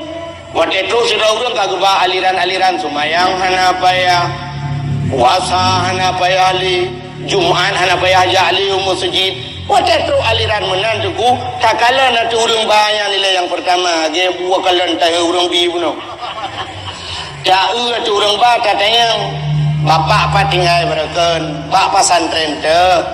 Watée trok sidroe ureuëng ka geuba aliran-aliran seumayang hana payah, puasa hana payah lé, Jumat hana payah jak lé u meuseujid. Watée trok aliran meunan Teungku, takalon ateueh ureuëng ba nyang nilai nyang peurtama, lagée bua kalon taeu ureuëng bi bunoe. Taeu ateueh ureuëng ba tatanyong, "Bapak pat tinggai barokon?" "Bak pesantren teuh."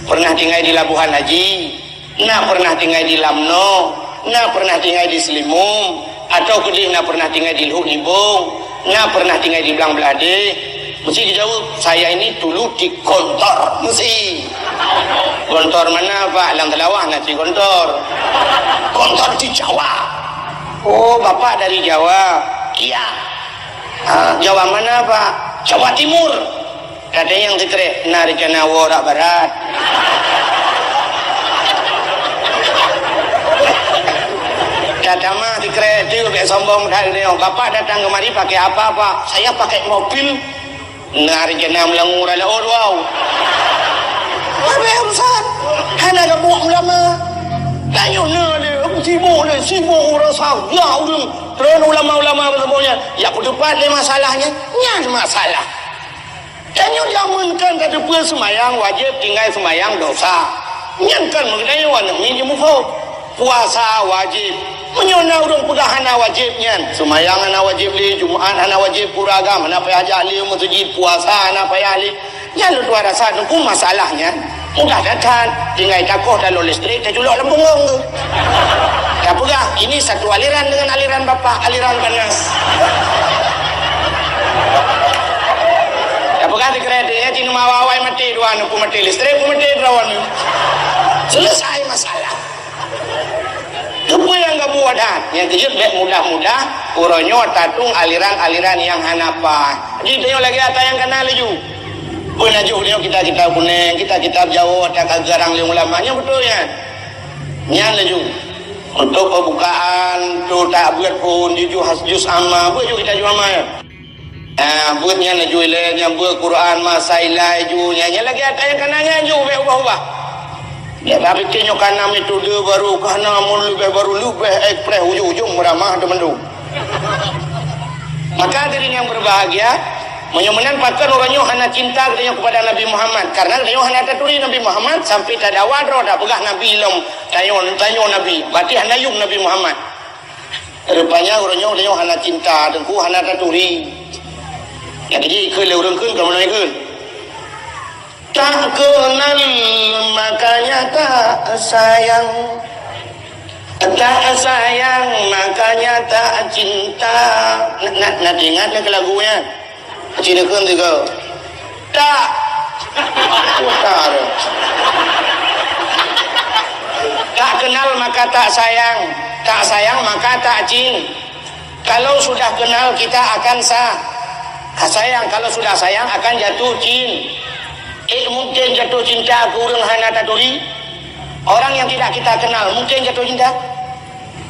"Pernah tinggai di Labuhan Haji?" "Na pernah tinggai di Lamno, na pernah tinggai di Seulimum, atau keudeh na pernah tinggai di Lhok Nibong, na pernah tinggai di Blang Blahdeh?" Meusti geujaweueb, "Saya ini dulu di Gontor." Meusti. "Gontor mana, Pak?" "Lam Seulawah na cit Gontor." "Gontor di Jawa." "Oh, Bapak dari Jawa?" "Iya." "Ah, Jawa mana, Pak?" "Jawa Timur." Ka tanyong sikrek, "Na rencana woe rot barat?" Tatamah sikrek tu, bèk sombong that geutanyoe. Bapak datang kemari pakai apa, Pak? Saya pakai mobil. Na rencana meulangue ureueng laôt, wow. Habéh urusan. Hana gabuk ulama. Tanyoe na lé, sibuk lé, sibuk ureueng saja ureueng. Tron ulama-ulama beuseuboh nyan. Ya peuteupat lé masalah nyan. Nyan masalah. Tanyoe jameun kan tateupeue seumayang wajéb, tinggai seumayang dosa. Nyan kan meutanyoe aneuk miet jimuphom. Puasa wajéb. Meunyoe na ureueng peugah hana wajéb nyan, seumayang hana wajéb lé, Jumat hana wajéb, pura agam hana payah jak lé, meuseujid puasa hana payah lé. Nyan lôn tuan rasa teungku masalah nyan mudah that-that. Tinggai takoh talon listrik, taculok lam punggong tu. Tapeugah, ini satu aliran dengan aliran bapak, aliran panas. Tapeugah di kereta, ya, cina mawa awai mati dua, nungku mati listrik, ku mati droe. Selesai masalah. Keupeue nyang gabuk that? Nyang keujeuet bèk mudah-mudah uroe nyoe tatong aliran-aliran nyang hana paih. Jadi tanyoe lagèe ata nyang kana laju. Peunajoh nyoe kitab-kitab kunèng, kitab-kitab Jawoe ata ka geurang lé ulama. Nyoe beutôi nyan. Nyan laju. Untuk pembukaan tu tak buet pun jujur has jus amma, buet ju kitab jus amma nyan. Ah, buet nyan laju ilèe, nyan buet Quran, masa ilai ju, nyan, nyan lagèe ata nyang kana nyan ju, bèk ubah-ubah. Bèk tapikir nyoe kana metode baru, kana mun leubeh baru, leubeh ekspres, ujong-ujong meuramah teumandum. Maka hadirin yang berbahagia, meunyoe meunan pakon uroe nyoe hana cinta geutanyoe kepada Nabi Muhammad, karena geutanyoe hana taturi Nabi Muhammad sampai tadawa droe tapeugah Nabi lom, tanyoe, tanyoe Nabi, berarti hana yum Nabi Muhammad. Rupanya uroe nyoe, uroe nyoe hana cinta, teungku hana taturi. Nyang keujih ikheun lé ureueng kheun, kamoe ikheun. Tak kenal makanya tak sayang. Tak sayang makanya tak cinta. Na, na, na ingat nyan keu lagu nyan? Cina kheun tiga. Tak. Putar. Tak kenal maka tak sayang. Tak sayang maka tak cin. Kalau sudah kenal kita akan sa-, sayang. Kalau sudah sayang akan jatuh cin. Eh, mungkin jatuh cinta keu ureueng hana taturi. Orang yang tidak kita kenal mungkin jatuh cinta.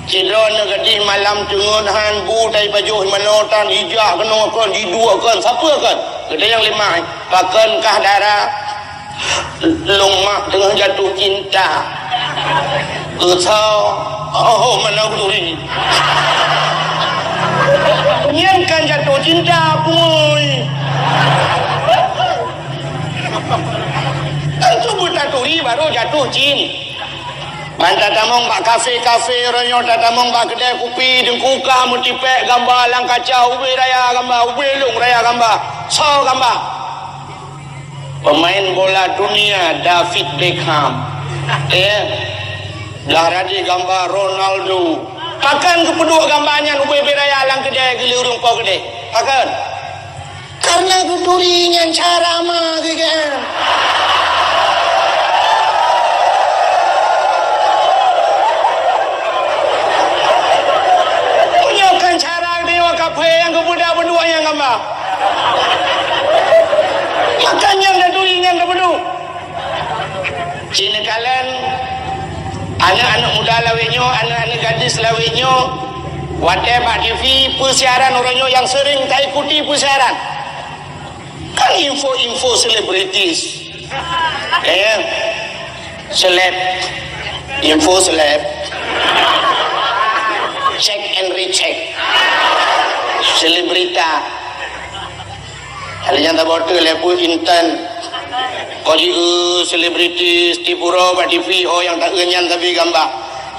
Sidroe neugadih malam teungeut han bu tai pajoh manoe tan, ijak keunoe kon, jiduek kon, sapeue kon? Geutanyoe limai, pakon kah dara? Lôn mak teungoh jatuh cinta. Keu soe? Oh, mana kuturi. Nyan kan jatuh cinta, pui. Tentu beutaturi baru jatuh cin. Ban tatamong bak kafe-kafe, uroe nyoe tatamong bak keudè kupi, teungku ka meutipèk gamba lam kaca, ubé raya gamba, ubé lôn raya gamba. Soe gamba? Pemain bola dunia, David Beckham. Eh, blah radi gamba Ronaldo. Pakon geupeuduek gamba nyan ubé-bé raya lam keudè geuleueng po keudè? Pakon? Karena geuturi nyan cara ma geuh kan. Meunyoe kon cara geutanyoe kaphé nyang geupeugah beuduek nyang gamba. Maka nyang taturi nyan tapeudong. Cit neukalon aneuk-aneuk muda lawét nyoe, aneuk-aneuk gadis lawét nyoe, watèe bak T V peusiaran uroe nyoe nyang seuring taikuti peusiaran. Kan info-info selebritis. Eh, seleb. Info seleb. Check and recheck. Selebrita. Ada nyang taboh teu lé peue intan. Ko jieu selebritis tipu droe bak T V, oh nyang taeu nyan sabe gamba.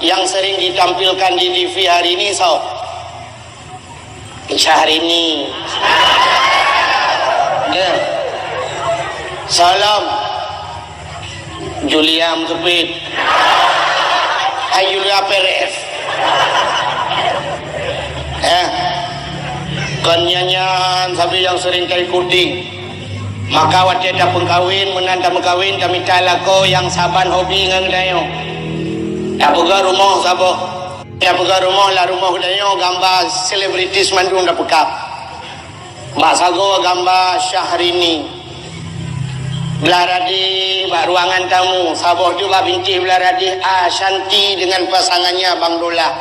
Nyang sering ditampilkan di T V hari ini soe? Syahrini. Ya. Salam. Julia Mutepit. Hai Julia Perez. Eh. Kon nyan-nyan sabe nyang sering taikuti. Maka watèe tapeukawén, meunan tameukawen, tamita lakoe nyang saban hobi ngon geutanyoe. Tapeugah rumoh saboh. Tapeugah rumoh, lam rumoh geutanyoe gamba selebritis mandum tapeukab. Bak sagoe gamba Syahrini. Blah radéh bak ruangan tamu, saboh teuk bak bintéh blah radéh Ashanti dengan pasangannya Bang Dolah.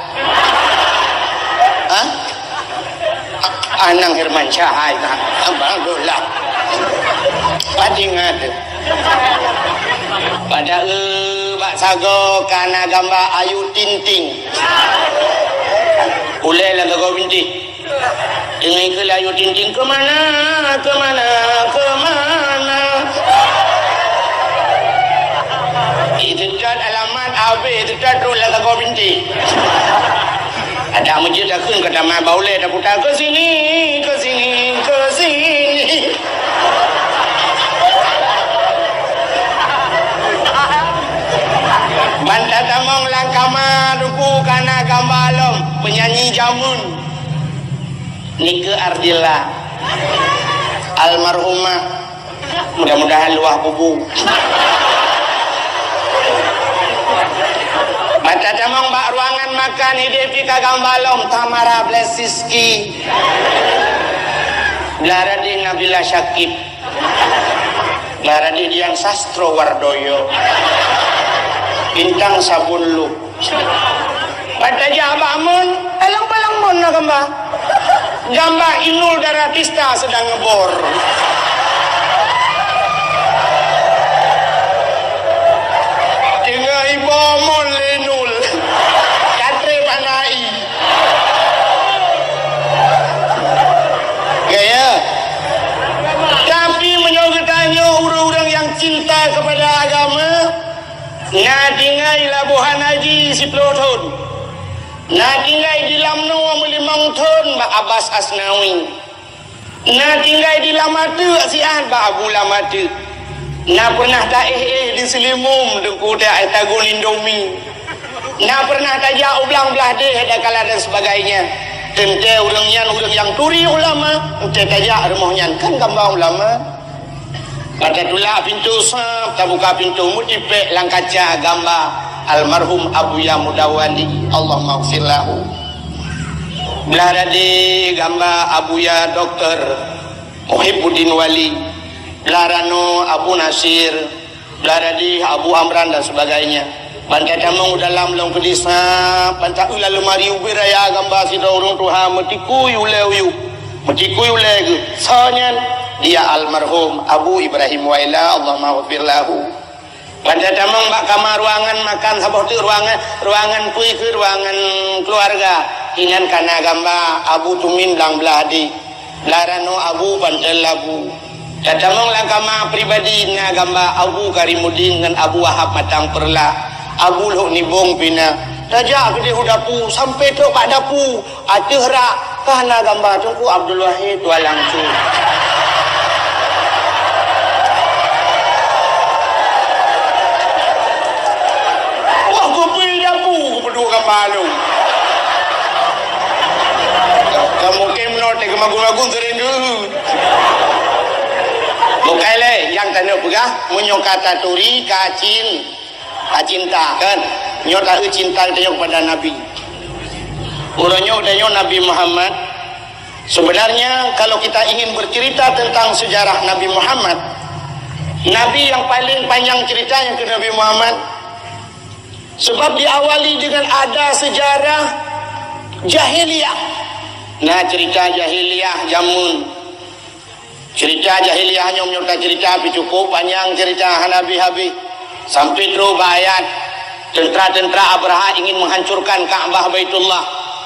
Hah? A-, Anang Hermansyah hai na, Bang Dolah. Padingat. Pada, eh, bak sagoe ka na gamba Ayu Ting Ting. Ulée lam sagoe bintéh. Deungon keu Ayu Ting Ting, "Kemana, kemana, kemana?" Iteutot alamat, abéh iteutot rot lam sagoe bintéh. Adak meujeuet takheun ka tamat bak ulée taputa, "Ke sini, ke sini, ke sini." Ban tatamong lam kama, Teungku, ka na gamba lom penyanyi jameun. Nike Ardilla, almarhumah, mudah-mudahan luwah kubu. Ban tatamong bak ruangan makan, idéh pih ka gamba lom Tamara Blesiski. Blah radéh Nabila Syakib. Blah radéh Dian Sastrowardoyo. Bintang Sabun Luh. Ban tajak bak mon, eh, lam palang mon na gamba. Gamba Inul Daratista sedang ngebor. Teungoh iboh mon lé Inul. Ka trép hana i. Gaya. Tapi meunyoe geutanyoe ureuëng-ureuëng nyang cinta kepada agama, na tinggai labohan haji siplôh thon. Na tinggai di Lamno meulimong thon bak Abbas Asnawi. Na tinggai di Lamateuk siat bak Abu Lamateuk. Na pernah taéh-éh di Seulimum deungon tagun Indomie. Na pernah tajak u Blang Blahdeh dakala dan sebagainya. Teuntée ureuëng nyan ureuëng nyang turi ulama, teuntée tajak rumoh nyan kan gamba ulama. Bak tatulak pintoe sab, tabuka pintoe, meutipék lam kaca gamba almarhum Abuya Mudawali, Allahummaghfir lahu. Blah radéh gamba Abuya Doktor Muhibbuddin Wali, blah rano Abu Nasir, blah radéh Abu Amran dan sebagainya. Ban tatamong u dalam lom keudéh sab, ban taeu lam leumari ubit raya gamba sidroe ureuëng tuha meutikui ulée uyueb, meutikui ulée geuh. Soe nyan? Dia almarhum Abu Ibrahim Waila, Allahummaghfir lahu. Ban tatamong bak kama ruangan makan saboh teuk ruangan, ruangan peue keuh ruangan keuluwarga. Inan ka na gamba Abu Tumin Blang Blahdeh. Blah rano Abu Panten Labu. Tatamong lam kama pribadi na gamba Abu Karimuddin ngon Abu Wahab Matang Peurla. Abu Lhok Nibong pih na. Tajak keudéh u dapu, sampoe trok bak dapu. Ateueh rak ka na gamba Teungku Abdul Wahid Tuan Langsung. Wah, kupeue dapu, kupeuduek gamba lôn. Ka mungken meunoe teuh keumagun-magun seuring deuh. Bukai lé, nyang tanyoe peugah, meunyoe ka taturi, ka cin-, ka cinta, kan? Nyoe taeu cinta tanyoe kepada Nabi. Uroe nyoe tanyoe Nabi Muhammad. Sebenarnya, kalau kita ingin bercerita tentang sejarah Nabi Muhammad, Nabi yang paling panjang ceritanya ke Nabi Muhammad, sebab diawali dengan ada sejarah jahiliyah. Nah, cerita jahiliyah jameun. Cerita jahiliyah nyoe meunyoe tacerita pih cukup panyang cerita hana habéh-habéh. Sampoe trok bak ayat, tentara-tentara Abraha ingin menghancurkan Ka'bah Baitullah.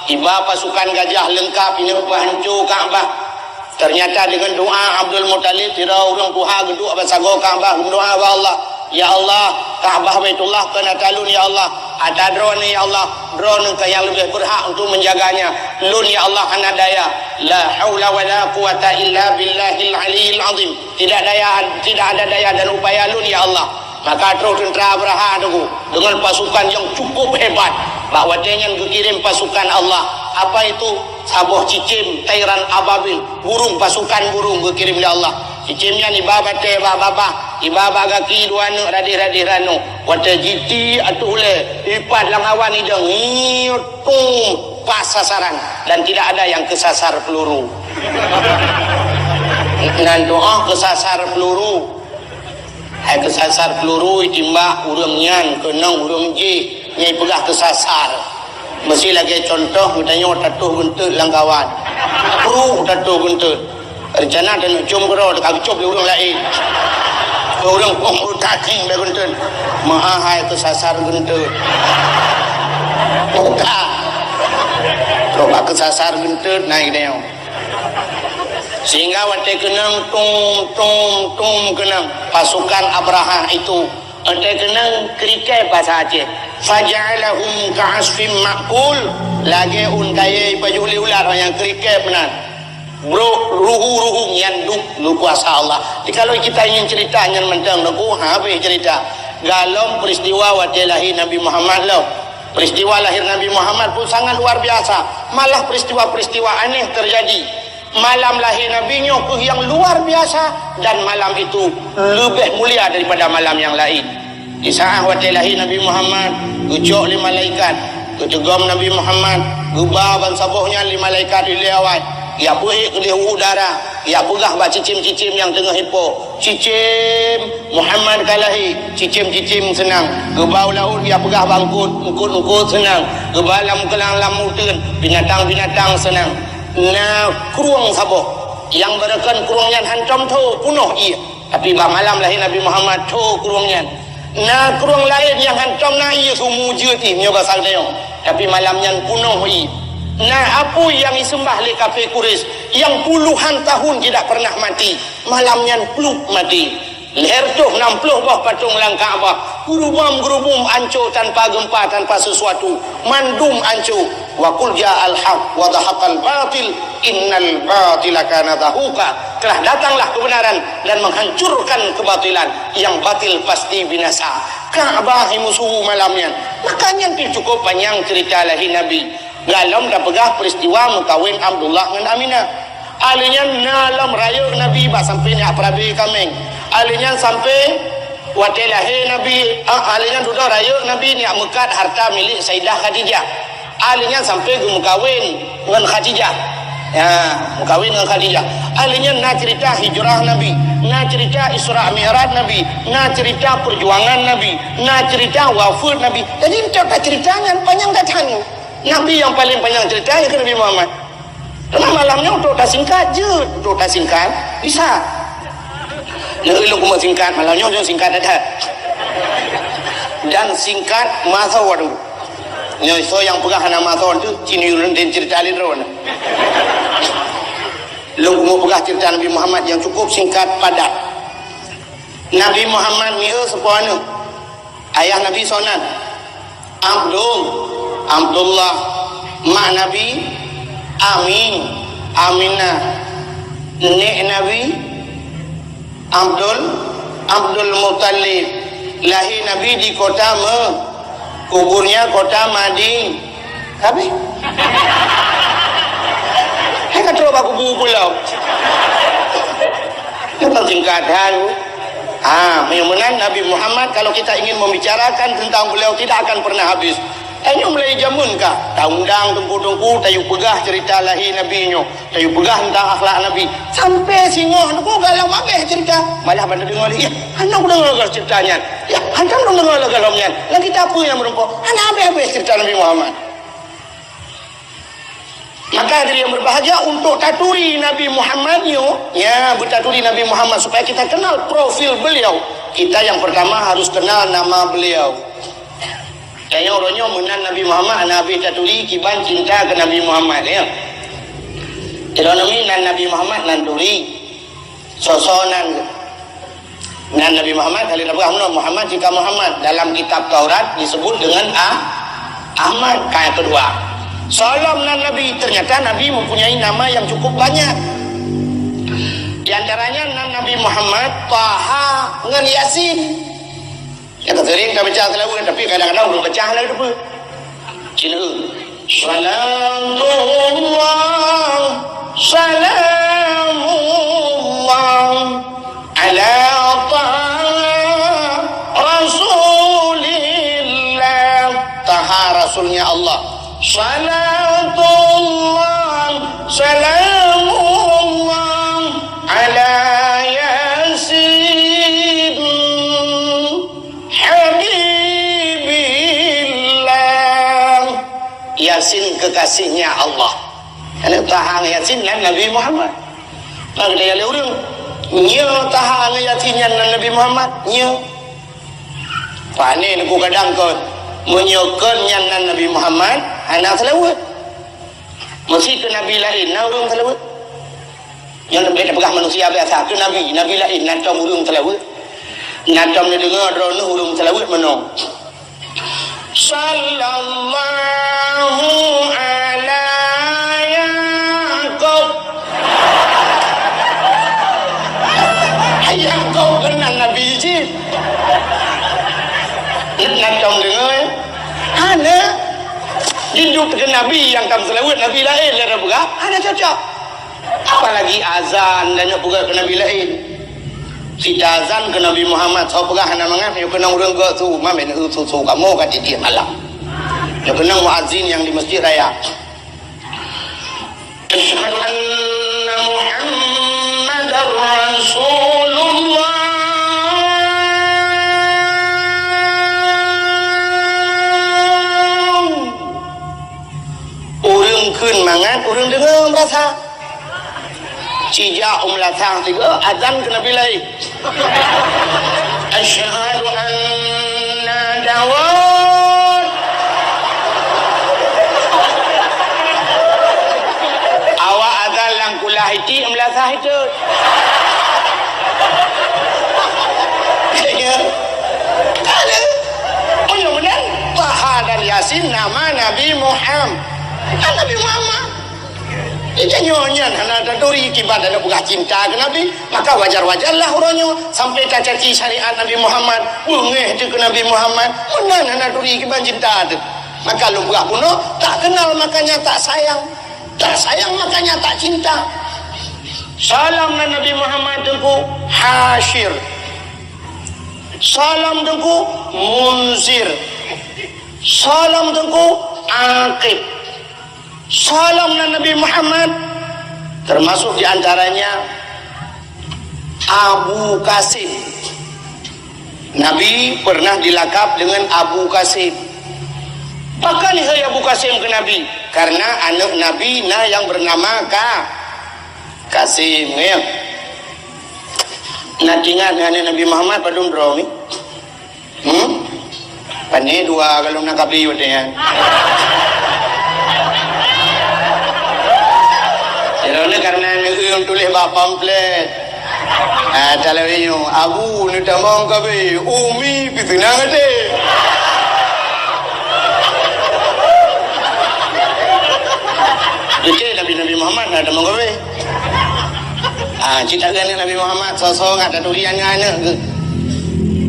Iba pasukan gajah leungkap ineuk peuhanco Ka'bah. Ternyata deungon doa Abdul Muthalib, sidroe ureuëng tuha geuduek bak sagoe Ka'bah, geudoa bak Allah, "Ya Allah, Ka'bah Baitullah kon ata lôn, ya Allah. Ata Droeneuh, ya Allah. Droeneuh keuh nyang leubeh beurhak untuk menjaganya. Lôn, ya Allah, hana daya." La haula wala quwata illa billahil aliyyil azim. Tidak daya, tidak ada daya dan upaya lôn, ya Allah. Maka troh teuntara Abraha tu deungon pasukan nyang cukup hebat. Bak watée nyan geukirém pasukan Allah. Apa itu? Saboh cicém, tairan ababil, burung, pasukan burung geukirém lé Allah. Cicém nyan iba batée bak babah, iba bak gaki dua aneuk radeh-radeh rano. Watée jitiek ateueh ulée, ipat lam awan idong, ngiut, tum, pas sasaran dan tidak ada yang kesasar peluru. Nan doa kesasar peluru. Hai keusasar peuluru jitimbak ureuëng nyan, keunong ureuëng jih nyang jipeugah keusasar. Meusi lagée cuntoh geutanyoe tatoh geunteut lam kawan. Pruh tatoh geunteut. Reuncana taneuk com keudroe, ka geucop lé ureuëng laén. Ureuëng phon tating bak geunteut. Meuhai keusasar geunteut. Buka. Coba keusasar geunteut naik deh. Sehingga watée keunong tum, tum, tum keunong pasukan Abrahah itu, watée keunong kriket basa Aceh. Faja'alahum ka'asfim ma'kul, lagée ôn kayée pajoh lé ulat nyang kriket meunan. Brok ruhu-ruhu nyan duek luar kuasa Allah. Jadi kalau kita ingin cerita nyan mantong, nunggu habéh cerita. Galom peristiwa watée lahé Nabi Muhammad lom. Peristiwa lahir Nabi Muhammad pun sangat luar biasa. Malah peristiwa-peristiwa aneh terjadi. Malam lahé Nabi nyoe keuh nyang luar biasa dan malam itu leubeh mulia daripada malam nyang laén. Di saat watée lahé Nabi Muhammad, geucok lé malaikat, geuteugom Nabi Muhammad, geuba ban saboh nyan lé malaikat ilée awai. Geupeuék keudeh u udara, geupeugah bak cicém-cicém nyang teungoh ipo, "Cicém, Muhammad ka lahé." Cicém-cicém seunang. Geuba u laôt, geupeugah bak eungkôt, eungkôt-eungkôt seunang. Geuba lam keulang lam uteuen, binatang-binatang seunang. Na krueng saboh. Nyang beureukan krueng nyan hantom tho, peunoh ié. Tapi bak malam lahé Nabi Muhammad, tho krueng nyan. Na krueng laén nyang hantom na ié, sumu jeuet ié, meunyoe basa geutanyoe. Tapi malam nyan peunoh ié. Na apui nyang jiseumbah lé kafé Quraisy, nyang puluhan tahun tidak pernah mati. Malam nyan plup mati. Lhèe reutôh nam ploh boh patong lam Ka'bah, geurubom-geurubum ancô tanpa geumpa, tanpa sesuatu. Mandum ancô. Wa qul ja'al haq wa zahaqal batil, innal batila kana zahuqa. Telah datanglah kebenaran dan menghancurkan kebatilan. Yang batil pasti binasa. Ka'bah imusuhu malam nyan. Maka nyan pih cukup panyang cerita lahé Nabi. Galom tapeugah peristiwa meukawen Abdullah ngon Aminah. Ahli nyan na lom rayeuk Nabi bak sampoe neujak peurabe kaméng. Ahli nyan sampoe watée lahé Nabi, ah, ahli nyan dudoe rayeuk Nabi neujak meukat harta milék Saidah Khadijah. Ahli nyan sampoe geumeukawen ngon Khadijah. Ya, meukawen ngon Khadijah. Ahli nyan na cerita hijrah Nabi, na cerita Isra Mi'raj Nabi, na cerita perjuangan Nabi, na cerita wafeuet Nabi. Jadi, enteuk ka cerita nyan panyang that. Nabi nyang paleng panyang cerita nyan keuh Nabi Muhammad. Teuma malam nyoe untuk tasingkat jeuet, untuk tasingkat bisa. Nyoe ilok cuma singkat, malam nyoe, nyoe singkat that. Dan singkat masa waduh. Nyoe soe nyang peugah hana masa tu, cini ureueng den cerita lain droe. Lôn keuneuk peugah cerita Nabi Muhammad yang cukup singkat padat. Nabi Muhammad mieu seupôt aneuk. Ayah Nabi soe nan? Abdul, Abdullah. Mak Nabi, Amin, Aminah. Nek Nabi, Abdul, Abdul Muttalib. Lahé Nabi di kota Me-, kuburnya kota Madin. Habis. Hai ka trok bak kubu pulo. Nyoe kan singkatan. Ha, meunyoe meunan Nabi Muhammad, kalau kita ingin membicarakan tentang beliau, tidak akan pernah habis. Tanyoe mulai jameun ka, ta undang teungku-teungku, tayue peugah cerita lahé Nabi nyoe, tayue peugah tentang akhlak Nabi. Sampai singoh nyoe galom habéh cerita. Malah ban deungoe lé, "Yah, hana kudeungoe lagèe cerita nyan. Yah, hantom deungoe lagèe lom nyan. Lam kitab peue nyang meurumpok?" Hana habéh-habéh cerita Nabi Muhammad. Maka hadirin yang berbahagia, untuk taturi Nabi Muhammad nyoe, ya, beutaturi Nabi Muhammad supaya kita kenal profil beliau. Kita yang pertama harus kenal nama beliau. Tanyoe uroe nyoe meunan Nabi Muhammad, hana habéh taturi kiban cinta keu Nabi Muhammad, ya. Sidroe nami nan Nabi Muhammad nan turi. Soe-soe nan, nan Nabi Muhammad, kali na peugah meunan, Muhammad jika Muhammad dalam kitab Taurat disebut dengan Ah-, Ahmad. Ka nyang keudua. Soe lom nan Nabi, ternyata Nabi mempunyai nama yang cukup banyak. Di antaranya nan Nabi Muhammad, Taha, ngon Yasin. Nyang sering tabaca seulaweuen, tapi kadang-kadang ureueng baca lalu lupa. Cina. Salatullah, salamullah, ala Taha Rasulillah. Taha Rasulnya Allah. Salatullah, salamullah, ala Yasin. Kasihnya Allah. Aneuk Taha ngon Yasin nan Nabi Muhammad. Maka geutanyoe lé ureueng, nyoe Taha ngon Yasin nyan nan Nabi Muhammad? Nyoe. Pane Teungku kadang kon, meunyoe kon nyan nan Nabi Muhammad, hana seulaweuet. Meusé keu nabi laén na ureueng seulaweuet? Nyoe leubeh tapeugah manusia biasa, keu nabi, nabi laén na tom ureueng seulaweuet. Na tom neudeungoe droeneuh ureueng seulaweuet meunoe. Sallallahu ala Yaqub. Yaqub keunan nabi cit. Na tom deungoe? Hana. Jijok keu nabi nyang tom seulaweuet, nabi laén lé peugah, hana cocok. Apalagi azan dan nyoe peugah keu nabi laén. Sita azan keu Nabi Muhammad, soe peugah hana mangat, nyoe keunong ureueng gok su, ma meuneuk su-su kamoe ka tiep-tiep malam. Nyoe keunong muazin nyang di Masjid Raya. Asyhadu anna Muhammadar Rasulullah. Ureueng kheun mangat, ureueng deungoe meurasa. Cijak u meulasah tiga, azan keu nabi laén. Asyhadu anna Daud. Awak azan lam kulah itik, meulasah itot. Ya. Ada. Meunyoe meunan, Taha dan Yasin nama Nabi Muhammad. Kan Nabi Muhammad. Jadi nyoe nyan hana taturi kiban aneuk peugah cinta keu Nabi, maka wajar-wajarlah uroe nyoe sampai tacaci syariat Nabi Muhammad, beungéh teuh keu Nabi Muhammad, meunan hana turi kiban cinta teuh. Maka lôn peugah bunoe, tak kenal makanya tak sayang, tak sayang makanya tak cinta. Salam nan Nabi Muhammad Teungku Hasyir. Salam Teungku Munzir. Salam Teungku Aqib. Salam nan Nabi Muhammad, termasuk di antaranya Abu Qasim. Nabi pernah dilakab dengan Abu Qasim. Pakon hai Abu Qasim keu Nabi? Karena aneuk Nabi na yang bernama Ka-, Qasim, ya. Na tinggai ngon aneuk Nabi Muhammad padum droe ni? Hmm? Pane dua kalau na kabi watée nyan. Sidroe karena neueu tuléh bak pamflet. Ah, talawe nyoe, Abu neutamong kabi, Umi pih seunang até. Oke, Nabi, Nabi Muhammad na tamong kabi. Ah, cit taeu aneuk Nabi Muhammad, soe-soe ngat taturi aneuk-aneuk geuh.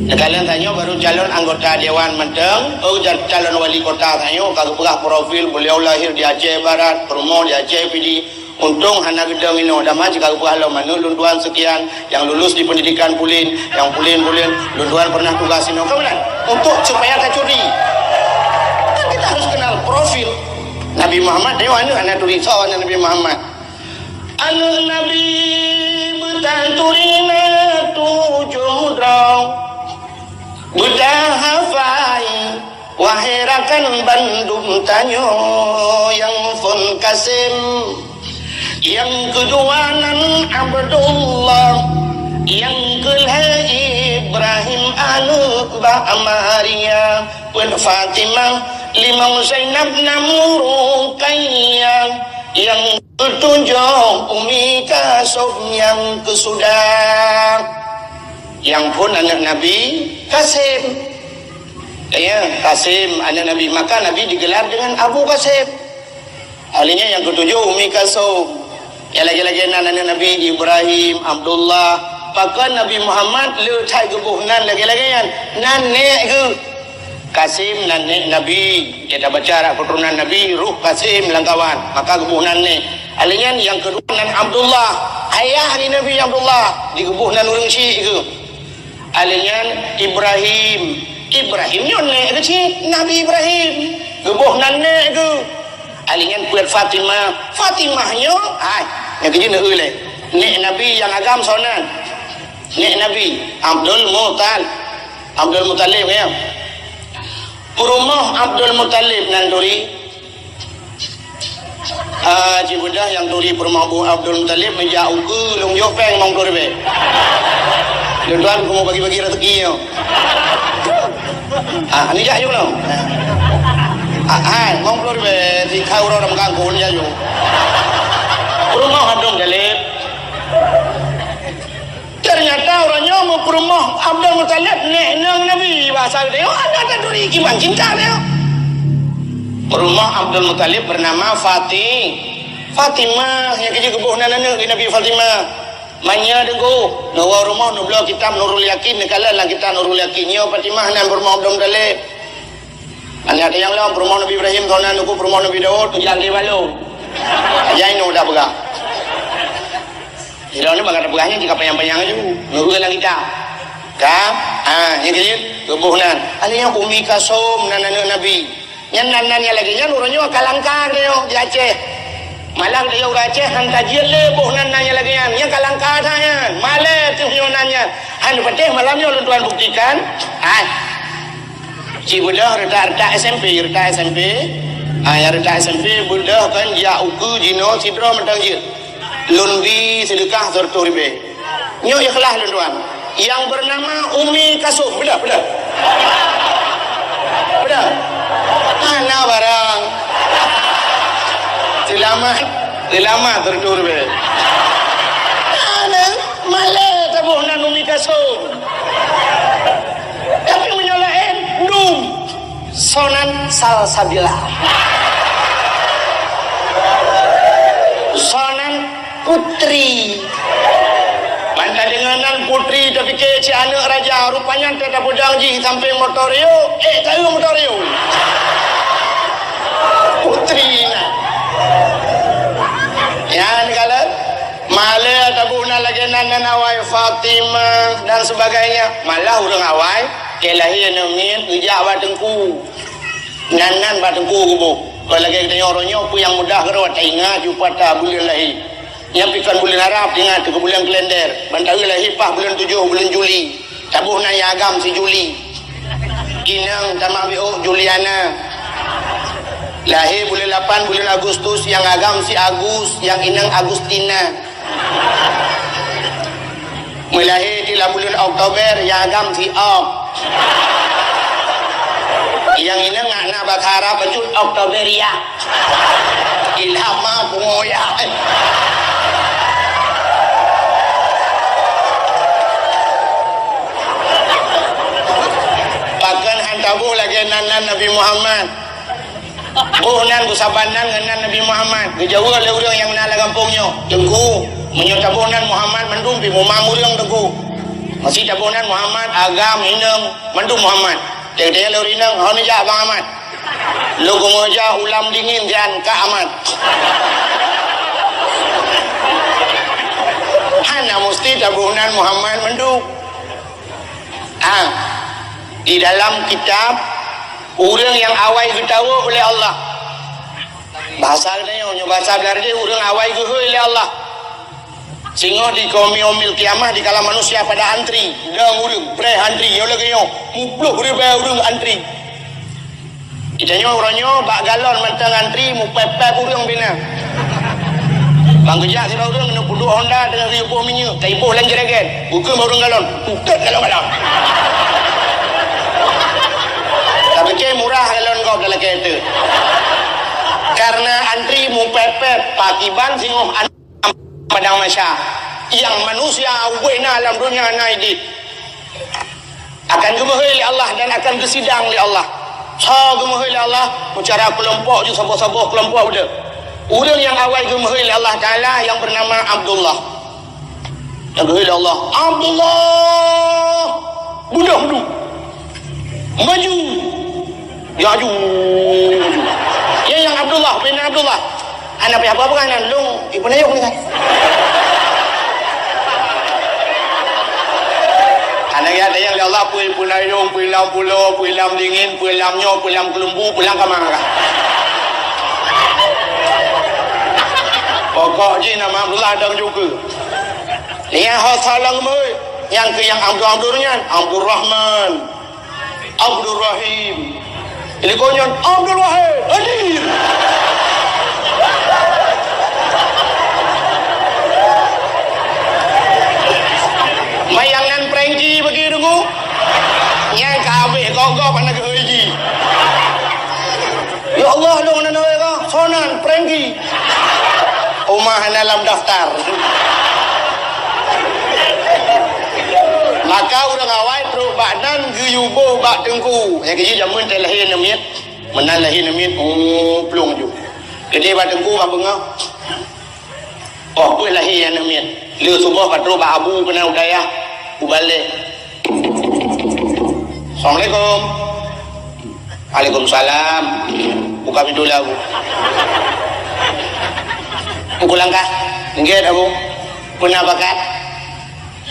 Neukalon tanyoe baru calon anggota dewan mantong, oh, ja-, calon wali kota tanyoe ka geupeugah profil beliau lahir di Aceh Barat, peurumoh di Aceh Pidie. Untông hana geudong inoe, dama cit ka geupeugah lom aneuk lôn tuan sekian, yang lulus di pendidikan Pulen, yang Pulen-Pulen, lôn tuan pernah tugas inoe. Ka meunan, untuk supaya tacuri. Kan kita harus kenal profil Nabi Muhammad, tanyoe aneuk hana turi, soe aneuk Nabi Muhammad. Aneuk Nabi beutaturi na tujoh droe, beutahafai, wahé rakan bandum tanyoe, nyang phôn Qasim, nyang keudua nan Abdullah, nyang keulhée Ibrahim aneuk bak Maria, peuet Fatimah, limong Zainab, nam Ruqayyah, nyang Keutujoh Umi Kalsum nyang keusudah, nyang phôn aneuk Nabi Qasim. Ya, Qasim aneuk Nabi, maka Nabi digelar dengan Abu Qasim. Ahlinya nyang keutujoh Umi Kalsum. Nyang lagée-lagée nan aneuk Nabi Ibrahim, Abdullah, pakon Nabi Muhammad le that geuboh nan lagée-lagée nyan. Nan nék geuh. Qasim nan nék Nabi, ya tabaca rak keuturonan Nabi, ruh Qasim lam kawan, maka geuboh nan nék. Alèh nyan nyang keudua nan Abdullah, ayah di Nabi Abdullah, digeuboh nan ureueng chik geuh. Alèh nyan Ibrahim, Ibrahim nyoe nék keuchik Nabi Ibrahim, geuboh nan nék geuh. Alèh nyan peuet Fatimah, Fatimah nyoe, hai, nyang keujeuet neueu lé. Nék Nabi nyang agam soe nan? Nék Nabi, Abdul Muttalib. Abdul Muttalib, ya. Peurumoh Abdul Muttalib nan turi, Ah, cit beudôh nyang turi peurumoh Abu Abdul Muthalib meujak ukeue lôn yoh péng limong ploh ribèe. Lôn tuan kamoe bagi-bagi rezeki nyoe. Ah, neujak ju lôn. Ah, hai, limong ploh ribèe, sikha uroe lam kangkon jak ju. Peurumoh Abdul Muthalib. Ternyata uroe nyoe meupeurumoh Abdul Muthalib nèk inong Nabi, bahasa geutanyoe, aneuk taturi kiban cinta nyoe. Peurumoh Abdul Muthalib bernama Fati-, Fatimah, nyang keujeuet geuboh nan aneuk di Nabi Fatimah. Manyang teungku, neuwoe rumoh neubloe kitab Nurul Yakin, neukalon lam kitab Nurul Yakin nyoe Fatimah nan peurumoh Abdul Muthalib. Aneuk nyang lom peurumoh Nabi Ibrahim, soe nan teungku peurumoh Nabi Daud, ujang di balong. Ajaéb nyoe dah peugah. Sidroe nyoe bak gata peugah nyan jika panyang-panyang laju. Nurul lam kitab. Ka? Ha, nyang keujeuet geuboh nan. Aneuk nyan Ummi Kalsum nan aneuk Nabi. Nyan nan-nan nyang lagèe nyan uroe nyoe ka langka geutanyoe di Aceh. Malah geutanyoe ureueng Aceh han tajeuet lé boh nan-nan nyang lagèe nyan. Nyan ka langka that nyan. Malèe teuh nyoe nan nyan. Han patéh malam nyoe lôn tuan buktikan. Hai. Cit beudôh reutak-reutak S M P, reutak S M P. Ah, nyang reutak S M P beudôh kan jak ukeue jinoe sidroe mantong jeuet. Lôn bi seudeukah seureutôh ribèe. Nyoe ikhlas lôn tuan. Yang bernama Umi Kasum. Beudôh, beudôh. Beudôh. Hana barang. Seulamat, seulamat seureutôh ribèe. Hana, malèe taboh nan Umi Kasum. Tapi meunyoe laén, dum. Soe nan Salsabila. Soe nan Putri. Mantong deungon nan Putri, tapike cit aneuk raja, rupanya teuh tapeudong jih sampéng motor Rio, eh, taeu motor Rio. Putri na. Nyan kalon, malèe taboh nan lagèe nan, nan awai Fatimah dan sebagainya. Malah ureueng awai, keu lahé aneuk miet, geujak bak teungku. Nan-nan bak teungku geuboh. Kon lagèe geutanyoe uroe nyoe, peue nyang mudah keudroe taingat ju pat buleuen lahé. Nyan pih kon buleuen Arab, ingat keu buleuen kalender. Ban taeu lahé paih buleuen tujoh, buleuen Juli. Taboh nan nyang agam si Juli. Inong tamak biôk Juliana. Lahé buleuen lapan, buleuen Agustus, nyang agam si Agus, nyang inong Agustina. Meulahé di lam buleuen Oktober, nyang agam si Ok. Nyang inong na bahasa Arab bacut Oktoberia. Ilham ma pungo ya. Pakon han taboh lagèe nan-nan Nabi Muhammad. Boh nan beusaban nan ngon nan Nabi Muhammad. Geujaweueb lé ureueng nyang na lam gampông nyoe, "Teungku, meunyoe taboh nan Muhammad mandum pih mumam ureueng, Teungku." Meusi taboh nan Muhammad, agam, inong, mandum Muhammad. Teuntèe lé ureueng inong, "Hana jak Bang Ahmad. Lôn keumeujak ulam dingin nyan Kak Ahmad." Hana musti taboh nan Muhammad mandum. Ha, di dalam kitab, ureueng nyang awai geutawök lé Allah. Bahasa geutanyoe, nyoe bahasa Beurani, ureueng awai geuhôi lé Allah. Singoh di Yaumil Qiyamah, dikala manusia pada antri, dong ureueng, preh antri, nyoe lagèe nyoe, muplôh ribèe ureueng antri. Geutanyoe uroe nyoe bak galon mantong antri, mupèp-pèp ureueng bina. Ban geujak sidroe ureueng neupeuduek honda deungon riboh minyeuk, taiboh lam jerigen. Bukon bak ureueng galon, putôt galon-galon. Tapike murah galon gob dalam kereta. Karena antri mupèp-pèp, pakiban singoh an- Padang Mahsyar, nyang manusia ubé na lam donya na idéh, akan geumeuhôi lé Allah dan akan geusidang lé Allah. Soe geumeuhôi lé Allah, meucara keulompok ju saboh-saboh keulompok udah. Ureueng nyang awai geumeuhôi lé Allah Taala nyang beunama Abdullah. Nyang geuhôi lé Allah, "Abdullah, beudôh duek." Maju. Ya, aju. Maju. Ya, nyang Abdullah bin Abdullah. Hana payah peugah-peugah nan, lôn ipeunayong nyan. Hana geutanyong lé Allah, peue ipeunayong, peue lam pulo, peue lam dingin, peue lam nyoe, peue lam keulumbu, peue lam kama kah. Pokok jih nama Abdullah dong ju keue. Nyan ho soe lom geumeuhôi, nyang keu nyang Abdul, Abdul nyan, Abdul Rahman. Abdul Rahim. Jadi kau nyan Abdul Wahid. Hadir. hana lam daftar. Maka ureuëng awai trok bak nan geuyue boh bak teungku. Nyang keujeuet jameun teuh lahé aneuk miet. Meunan lahé aneuk miet, oh, plueng ju. Keudeh bak teungku ka beungoh. Oh, peuet lahé aneuk miet. Le suboh ka trok bak abu keunan u dayah, u balek. Assalamualaikum. Waalaikumsalam. Buka pintu lah, Bu. Pukul langkah. Nggét, Abu. Peuna bakat.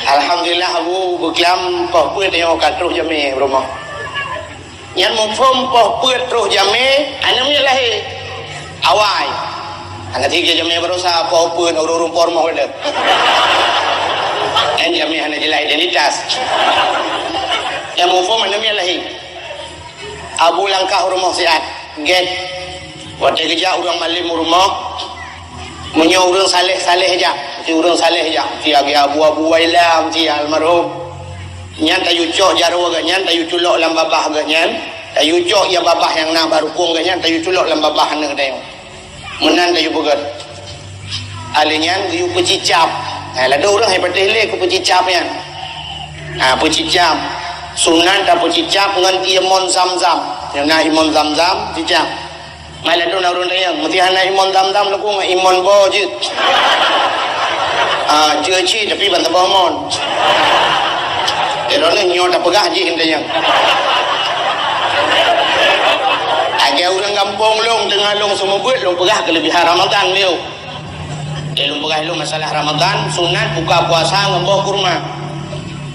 Alhamdulillah, Abu, beuklam poh peuet nyoe ka troh jamé rumoh. Nyan muphom poh peuet troh jamé, aneuk miet lahé. Awai. Hana tiga jamé barosa poh peuet ureuëng-ureuëng por moh deh. Nyan jamé hana jeulaih identitas. Nyan muphom aneuk miet lahé. Abu langkah u rumoh siat, gét. Watée geujak ureuëng malém u rumoh, meunyoe ureuëng saleh-saleh jak, meusti ureuëng saleh jak, meusti lagée Abu-Abu Waila, meusti almarhum. Nyan tayue cok jaroe geuh nyan, tayue culok lam babah geuh nyan, tayue cok ya babah nyang na bak rukong geuh nyan, tayue culok lam babah aneuk tayue. Meunan tayue peugét. Alèh nyan geuyue peucicab. Nah, ladôm ureuëng hai patéh lé keu peucicab nyan. Nah, peucicab. Sunat tapeucicab ngon ié mon zam-zam. Nyang na ié mon zam-zam, cicab. Mai ladôm na ureuëng tanyong, meusti hana ié mon zam-zam lakoe ngon ié mon boh jeuet. Ah, jeuet cit tapi ban saboh mon. Droeneuh nyoe tapeugah jih tanyong. Lagée ureuëng gampông lôn, teungoh lôn seumeubeuet, lôn peugah keuleubihan Ramadhan lé. Lôn peugah lôn masalah Ramadhan, sunat buka puasa ngon boh kurma.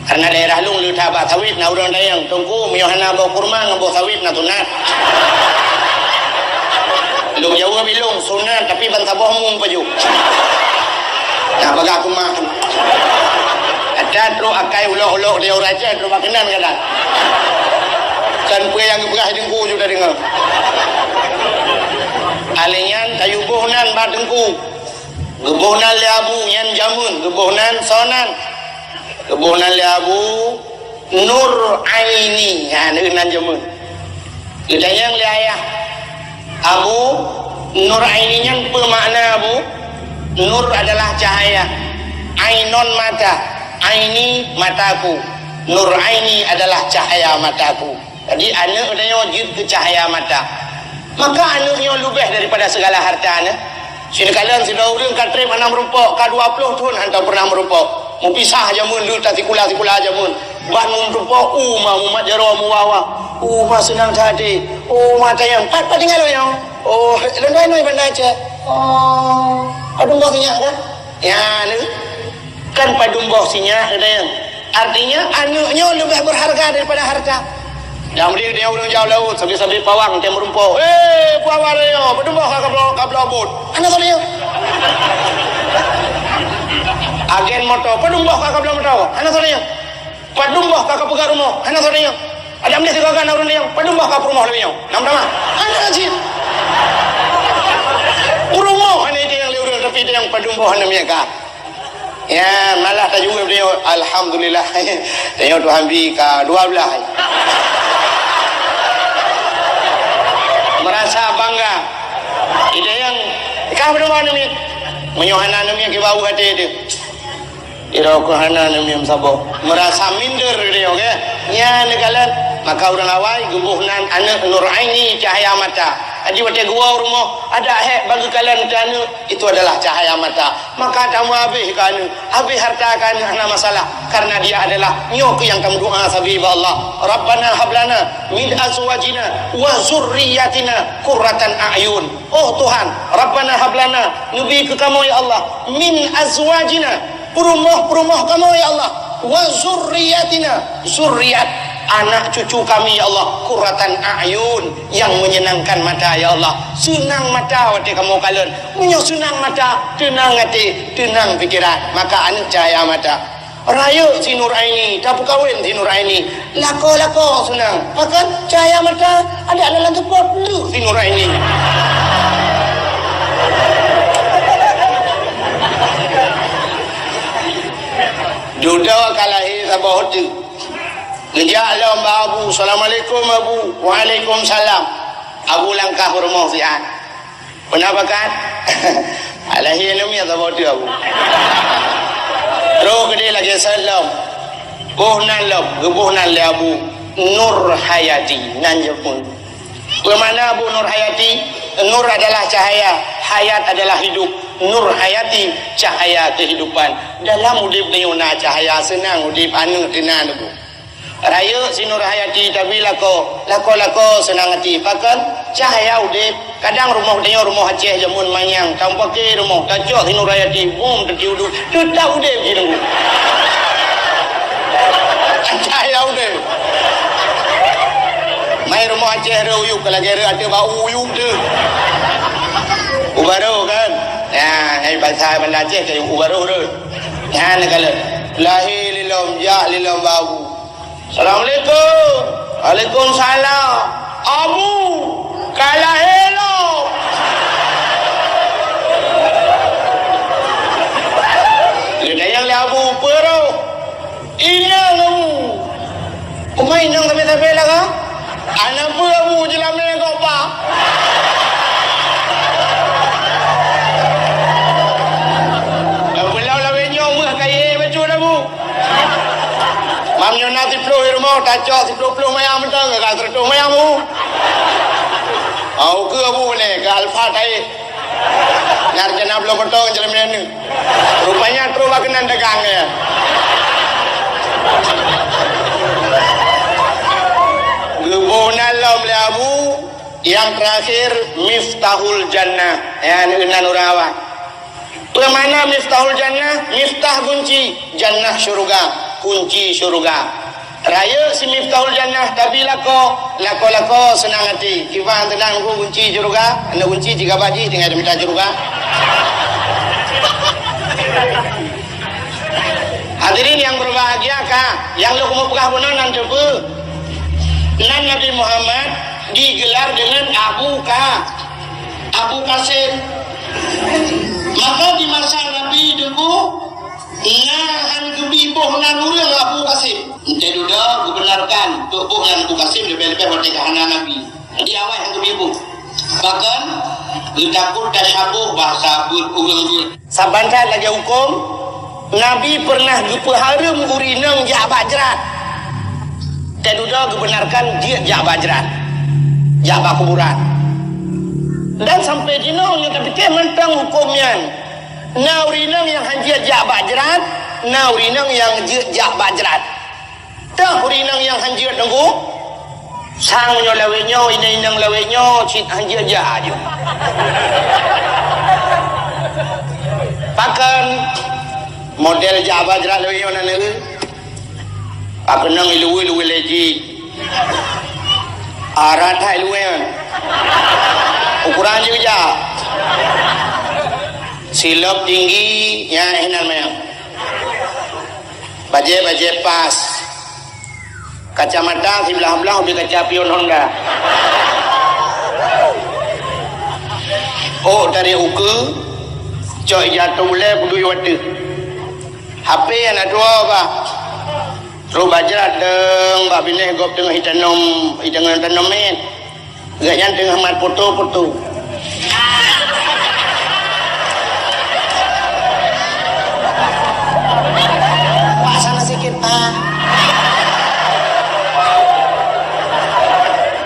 Karena daerah lôn le that bak sawét, na ureuëng tanyong, "Teungku, meunyoe hana boh kurma ngon boh sawét na sunat?" Lôn jaweueb lôn, "Sunat, tapi ban saboh mueng pajoh." Nah, bagah keumah. Ada trok akai ulok-ulok dia ureuëng Aceh, trok bak keunan kadang. Kan peue nyang geupeugah teungku ju tadeungoe. Alèh nyan tayue boh nan bak teungku. Geuboh nan lé Abu nyan jameun, geuboh nan soe nan. Geuboh nan lé Abu Nur Aini, nyan nan jameun. Geutanyong lé ayah, "Abu, Nur Aini nyan peue makna, Abu?" Nur adalah cahaya. Ainon mata, aini mataku. Nur Aini adalah cahaya mataku. Jadi, aneuk tanyoe jeuet keu cahya mata. Maka aneuk nyoe leubeh daripada segala harta nyoe. Sineukala sidroe ureuëng ka treb hana meurumpok, ka dua ploh thon hantom pernah meurumpok. Meupisah jameun, le tasikula-sikula jameun. Ban meurumpok, uma mumat jaroe muwa-wa. Uma seunang that até. Uma tanyong, "Pat, pat tinggai lôn nyoe?" "Oh, lôn dai nyoe Banda Aceh." "Oh, padum boh sinyak kan?" Ya, ni. Kan padum boh sinyak, kata nyan. Artinya, aneuk nyoe leubeh berharga daripada harta. Nyang meunan ureuëng jaoh laôt, sabe-sabe pawang teuh meurumpok. "Eh, pawang nyoe, padum boh ka kabloe, kabloe bot?" Hana soe tanyong. Agen moto, "Padum boh ka kabloe moto?" Hana soe tanyong. "Padum boh ka kapeugah rumoh?" Hana soe tanyong. Ada meunan sigoe na ureuëng tanyong, "Padum boh ka peurumoh lagée nyoe?" Nam tamah. Hana cit. Peurumoh hana itanyong lé ureuëng, tapi itanyong padum boh aneuk miet ka. Ya, malah tajaweueb dia, "Alhamdulillah." Tanyong Tuhan bi ka dua belas. Merasa bangga. Itanyong, "Ka padum boh aneuk miet?" Meunyoe hana aneuk miet, kibau até teuh. Irok hana neumiem saboh. Merasa minder dia, oke? Nya neukalon, maka ureuëng awai geuboh nan aneuk Nur Aini cahaya mata. Jadi watée geuwoe rumoh, ada hek bagi kalon teu aneuk, itu adalah cahaya mata. Maka tamu habéh ke aneuk, habéh harta ke aneuk hana masalah. Karena dia adalah nyoe yang kamu doa sabe bak Allah. Rabbana hablana min azwajina wa zurriyatina qurratan a'yun. Oh Tuhan, Rabbana hablana, neubi keu kamoe ya Allah, min azwajina, peurumoh-peurumoh kamoe ya Allah, wa zurriyatina, zuriat anak cucu kami ya Allah, qurratan a'yun, yang menyenangkan mata ya Allah. Seunang mata watée kamoe kalon. Meunyoe seunang mata, teunang até, teunang pikeran, maka aneuk cahaya mata. Rayeuk si Nur Aini, tapeukawen si Nur Aini. Lakoe-lakoe seunang. Pakon cahaya mata adak dalam teupot leuh si Nur Aini. Dudoe ka lahé saboh teuk. Geujak lom bak Abu, "Assalamualaikum, Abu." "Waalaikumsalam." Abu langkah u rumoh siat. Peuna bakat? Lahé namiet saboh teuk Abu. Troh keudeh lagèe sat lom. Boh nan lom, geuboh nan lé Abu Nur Hayati, nan jeupeu. Peue makna Abu Nur Hayati? Nur adalah cahaya, hayat adalah hidup. Nur Hayati, cahaya kehidupan. Dalam udép tanyoe na cahaya, seunang udép, aneuk teunan Abu. Rayeuk si Nur Hayati tabi lakoe, lakoe-lakoe seunang até. Pakon? Cahya udép. Kadang rumoh tanyoe rumoh Aceh jameun manyang, tampake rumoh, tacok si Nur Hayati, bom teuti udép, teutap udép jih teungku. Cahya udép. Mai rumoh Aceh reu uyuek, lagèe reu ateueh bak uyuek teuh. Ubaroh kan? Ya, hai basa banda Aceh keu ubaroh reu. Nyan kalon. Lahé lilom, jak lilom bak Abu. "Assalamualaikum." "Waalaikumsalam." "Abu, ka lahé lom." Geutanyong lé Abu, "Peue roh?" "Inong, Abu." "Peue inong sabe-sabe lah ka?" "Hana peue, Abu, jeulamé gob ba." Beulau lawét nyoe meuh kayèe bacut, Abu. Mam nyoe na siploh di rumoh, tacok siploh ploh manyang mantong, ka seureutôh manyang, Abu. Ah, ukeue, Abu, nyoe ka alfa taéh. Narjana bloe mantong jeulamé nyoe. Rupanya troh bak keunan dagang, ya. Geuboh nan lom lé Abu, nyang teurakhir Miftahul Jannah. Ya, nyan ureueng awai. Peue makna Miftahul Jannah? Miftah kunci, jannah syeuruga, kunci syeuruga. Rayeuk si Miftahul Jannah tabi lakoe, lakoe-lakoe seunang até. Kiban teunang kunci syeuruga, aneuk kunci tiga bak jih tinggai di mita syeuruga. Hadirin yang berbahagia, ka nyang lôn keumeung peugah bunoe nan teupeue, nan Nabi Muhammad digelar dengan Abu Ka, Abu Kasim. Maka di masa Nabi teungku na han geubi boh nan ureueng Abu Kasim. Entah dudoe geubenarkan untuk boh nan Abu Kasim leubeh-leubeh watèe ka hana Nabi. Di awai han geubi boh. Bahkan geutakot tasyaboh bahasa beuet ureueng beuet. Saban that lagèe hukôm, Nabi peureunah geupeuhareuem ureueng inong jak bak jrat. Teududoe geubenarkan jeuet jak bak jrat, jak bak kuburan. Dan sampai jinoe nyang tapike mantong hukôm nyan. Na ureueng inong nyang han jeuet jak bak jrat, na ureueng inong nyang jeuet jak bak jrat. Teuh ureueng inong nyang han jeuet teungku, sang nyoe lawét nyoe, inong-inong lawét nyoe, cit han jeuet jak aju. Pakon model jak bak jrat lawét nyoe nan neu? Pakon nang iluwi-luwi lé jih. Arat hai luwi nyan. Ukuran jih jak. Silop tinggi, nyan eh nan manyang. Bajèe-bajèe pas. Kacamata siblah-blah ubé kaca pion Honda. Oh, dari ukeue, cok ija ateueh ulèe, peuduek ateueh. H P aneuk tuha, bah. Trok bak jrat deueng, bak binéh gob teungoh itanom, itanom tanom mét. Gobnyan teungoh mat foto-foto. Pak, sana sikit, Pak.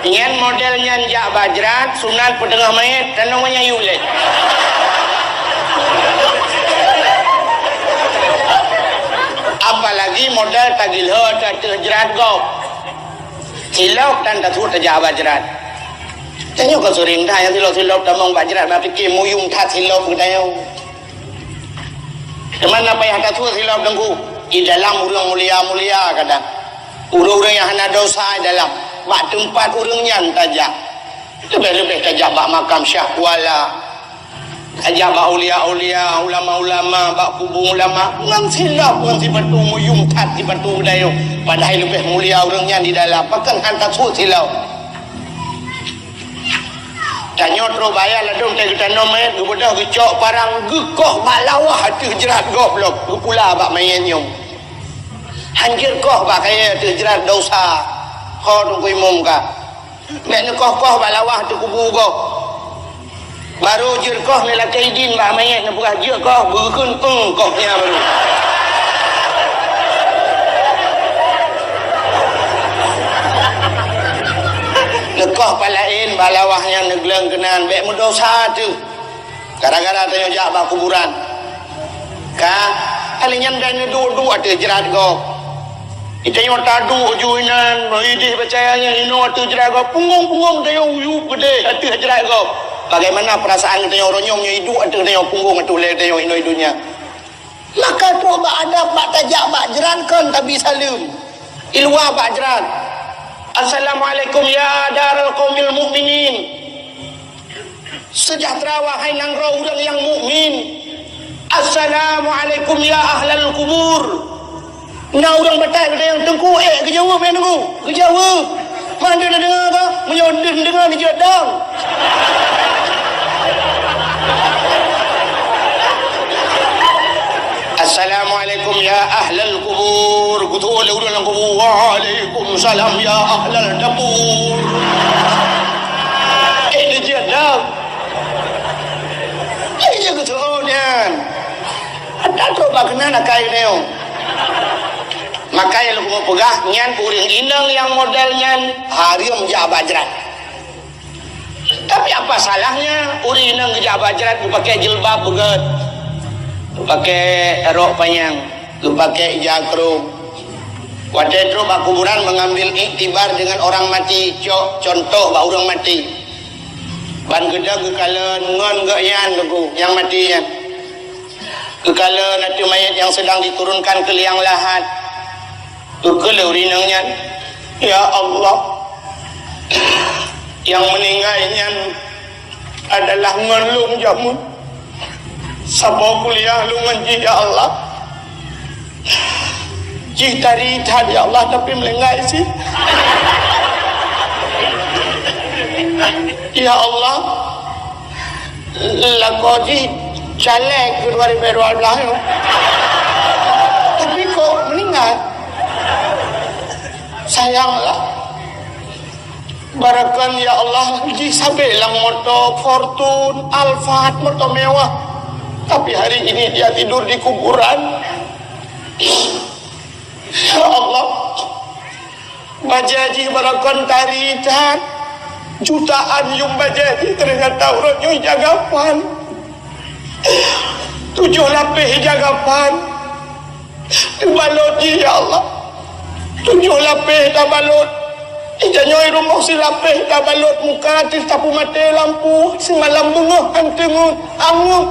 Nyan model nyan jak bak jrat, sunat peuteungoh manyét, tanong nyan yue lé. Apalagi model tagilho ateueh jrat gob. Silop tan tasuet tajak bak jrat. Tanyoe ka seuring that nyang silop-silop tamong bak jrat, bak pike muyuem that silop geutanyoe. Teuma na payah tasuet silop teungku. Di dalam ureueng mulia-mulia kadang. Ureueng-ureueng nyang hana dosa di dalam. Bak teumpat ureueng nyan tajak. Leubeh-leubeh tajak bak makam Syah Kuala. Tajak bak aulia-aulia, ulama-ulama, bak kubu ulama, ngon silop, ngon sipatu muyuem that sipatu geutanyoe. Padahai leubeh mulia ureueng nyan di dalam, pakon han tasuet silop. Tanyoe trok bak ayah ladôm teuh geutanom manyét, geubeudôh geucok parang, geukoh bak lawah ateueh jrat gob lom, geupula bak manyét nyoe. Han jeuet koh bak kayèe ateueh jrat dosa. Ho Teungku Imum ka. Bèk neukoh-koh bak lawah ateueh kubu gob. Barô jeuet koh neulakée idin bak manyét neupeugah jeuet koh, beukheun, "Eung," koh nyan barô. Neukoh pat laén bak lawah nyan neugleueng keunan, bék meudosa teuh. Gara-gara tanyoe jak bak kuburan. Ka, kali nyan dai neuduek-duek ateueh jrat gob. Geutanyoe taduek ju inan, ideh peucaya nyan inoe ateueh jrat gob. Punggong-punggong tanyoe uyueb keudeh ateueh jrat gob. Bagaimana perasaan geutanyoe uroe nyoe nyoe iduek ateueh tanyoe punggong ateueh ulée tanyoe inoe i donya? Maka trok bak adab bak tajak bak jrat kon tabi saleuem. Iluwa bak jrat. Assalamualaikum ya daral qaumil mukminin. Sejahtera, wahai nanggroe ureuëng nyang mukmin. Assalamualaikum ya ahlal kubur. Na ureuëng batai geutanyoe teungku, ék geujaweueb, ék teungku? Geujaweueb. Man deuh na deungoe ka? Meunyoe deuh deungoe, neujeuet dong. Assalamualaikum ya ahlal kubur. Kutu oleh ureuëng lam kubur. Waalaikumsalam ya ahlal dapur. Ék neujeuet dong. Ai, ya, geuteuon nyan. Ata trok bak keunan akai geutanyoe. Maka nyang lôn peugah nyan, ureuëng inong nyang model nyan hareuem jak bak jrat. Tapi apa salahnya ureuëng inong geujak bak jrat, geupakai jilbab beugét, geupakai rok panyang, geupakai ija krông? Watée trok bak kuburan mengambil iktibar dengan orang mati, cok contoh bak ureuëng mati. Ban geudong geukalon ngon geuh nyan, Teungku, nyang maté nyan. Geukalon ateueh manyét nyang seudang diturunkan keu liang lahat. Geukheun lé ureuëng inong nyan, "Ya Allah, nyang meuninggai nyan adalah ngon lôn jameun. Saboh kuliah lôn ngon jih, ya Allah. Jih tari that, ya Allah, tapi meuninggai cit. Ya Allah, lakoe jih caleg keu dua ribu dua belas nyoe. Tapi kok meuninggai? Sayang lah." Barakan, ya Allah, jih sabé lam moto Fortune, Alphard, moto mewah. Tapi hari ini dia tidur di kuburan. Ya Allah, bajée jih barakan tari that. Jutaan yuem bajée jih, ternyata uroe nyoe ija gapan. Tujoh lapéh ija gapan. Teubalot jih, ya Allah. Tujoh lapéh tabalot. Ija nyoe rumoh silapéh tabalot muka, teuh tapeumaté lampu, simalam beungoh han teungeut, angeuk.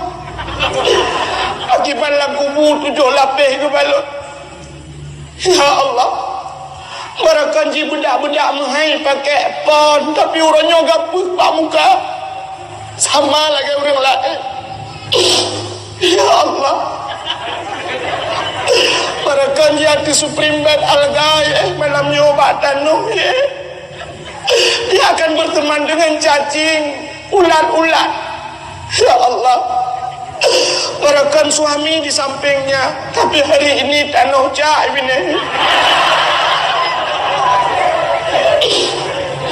Akiban lam kubu tujoh lapéh geubalot. Ya Allah, barakan jih beudak-beudak meuhai pakék pon, tapi uroe nyoe gapeuh bak muka. Sama lagée ureuëng laén. Ya Allah. Barakan jih ateueh Supreme Bed Algae, eh, malam nyoe bak tanoh, eh. Dia akan berteman dengan cacing, ulat-ulat. Ya Allah. Barakan suami di sampingnya, tapi hari ini tanoh cak binéh.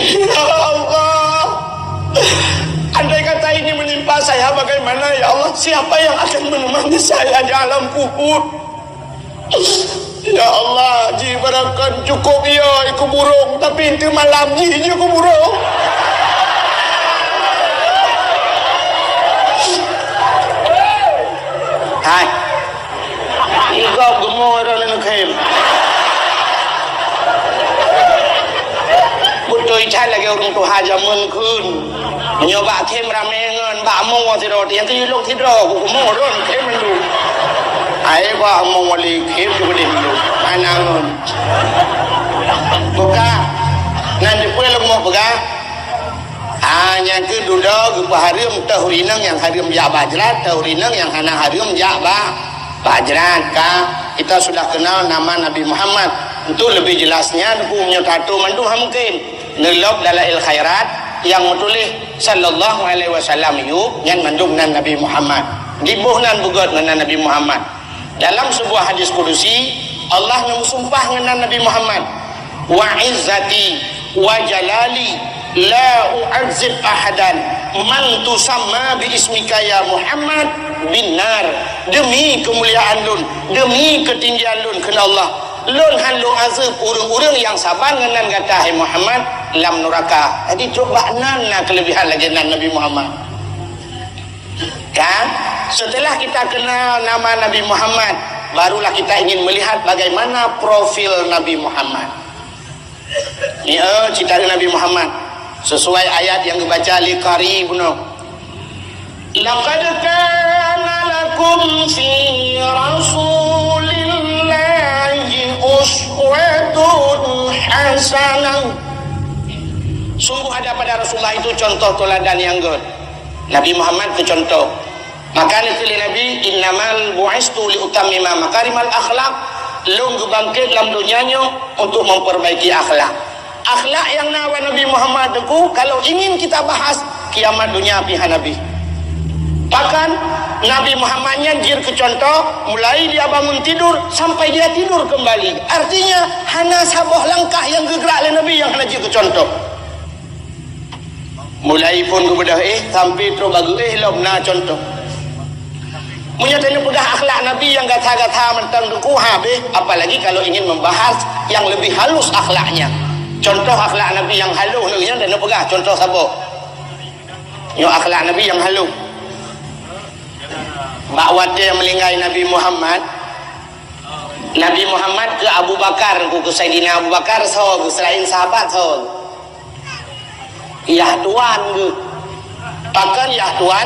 Ya Allah. Andai kata ini menimpa saya, bagaimana, ya Allah? Siapa yang akan menemani saya di alam kubur? Ya Allah, jih barakan cukup ya ikeu burong, tapi teumalam jih jih ikeu burong. Hai. Igop geumoe droe ngon khém. Beutôi that lagée ureuëng tuha jameun kheun. Meunyoe bak khém ramé ngon bak mo sidroe, nyang keu lôn sidroe, ku kumo lôn khém mandum. Ai bak mo wali khém tu pedih mandum. Hana ngon. Buka. Nan dipeue lôn mo peugah. Ah, nyang keu dudoe geupeuhareuem teuh ureuëng inong nyang hareuem jak bak jrat, teuh ureuëng inong nyang hana hareuem jak bak, bak jrat ka. Kita sudah kenal nama Nabi Muhammad. Untuk lebih jelasnya, Teungku, meunyoe tato mandum ha mungken. Neulok Dalail Khairat nyang meutuléh sallallahu alaihi wasallam yub nyan mandum nan Nabi Muhammad. Diboh nan beugöt ngon nan Nabi Muhammad. Dalam sebuah hadis kudusi, Allah neumeusumpah ngon nan Nabi Muhammad, "Wa izzati wa jalali "La u'adzib ahadan man tusamma bi ismika ya Muhammad bin nar." Demi kemuliaan lôn, demi ketinggian lôn kheun Allah, lôn han lôn azeueb ureuëng-ureuëng nyang saban ngon nan gata, hai Muhammad, lam nuraka. Jadi, trok bak nan na keulebihan lagée nan Nabi Muhammad. Kan? Setelah kita kenal nama Nabi Muhammad, barulah kita ingin melihat bagaimana profil Nabi Muhammad. Ni, eh, cerita Nabi Muhammad. Sesuai ayat yang dibaca oleh Qari bunoe. "Laqad kana lakum fi Rasulillahi uswatun hasanah." Sungguh ada pada Rasulullah itu contoh teladan yang gét. Nabi Muhammad keu contoh. Maka neukheun lé Nabi, "Innamal bu'istu li utammima makarimal akhlak." Lôn geubangket lam donya nyoe untuk memperbaiki akhlak. Akhlak nyang na bak Nabi Muhammad teungku, kalau ingin kita bahas, kiamat donya pih hana bih. Bahkan Nabi Muhammad nyan jeuet keu contoh, mulai dia bangun tidur sampai dia tidur kembali. Artinya, hana saboh langkah nyang geugrak lé Nabi nyang hana jeuet keu contoh. Mulai phon geubeudôh éh sampai trok bak geuéh lom na contoh. Meunyoe tanyoe peugah akhlak Nabi nyang gata-gata mantong teungku habéh, apalagi kalau ingin membahas yang lebih halus akhlaknya. Contoh akhlak Nabi nyang halus nyoe tanyoe peugah contoh saboh. Nyoe akhlak Nabi nyang halus. Bak watée meuninggai Nabi Muhammad, Nabi Muhammad keu Abu Bakar, keu Saidina Abu Bakar soe, keu selain sahabat soe. Yah tuan geuh. Pakon yah tuan?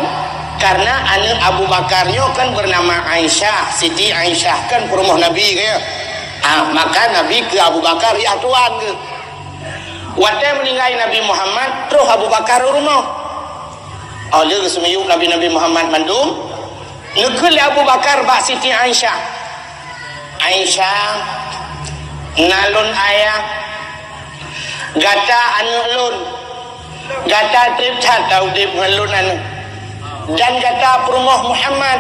Karena aneuk Abu Bakar nyoe kan bernama Aisyah, Siti Aisyah kan peurumoh Nabi ke. Ah, maka Nabi keu Abu Bakar yah tuan geuh. Watée meuninggai Nabi Muhammad, troh Abu Bakar u rumoh. Oh, lheueh geuseumeuyueb Nabi-Nabi Muhammad mandum, neukheun lé Abu Bakar bak Siti Aisyah, "Aisyah, na lôn ayah, gata aneuk lôn, gata treb that ka udeb ngon lôn aneuk, dan gata peurumoh Muhammad.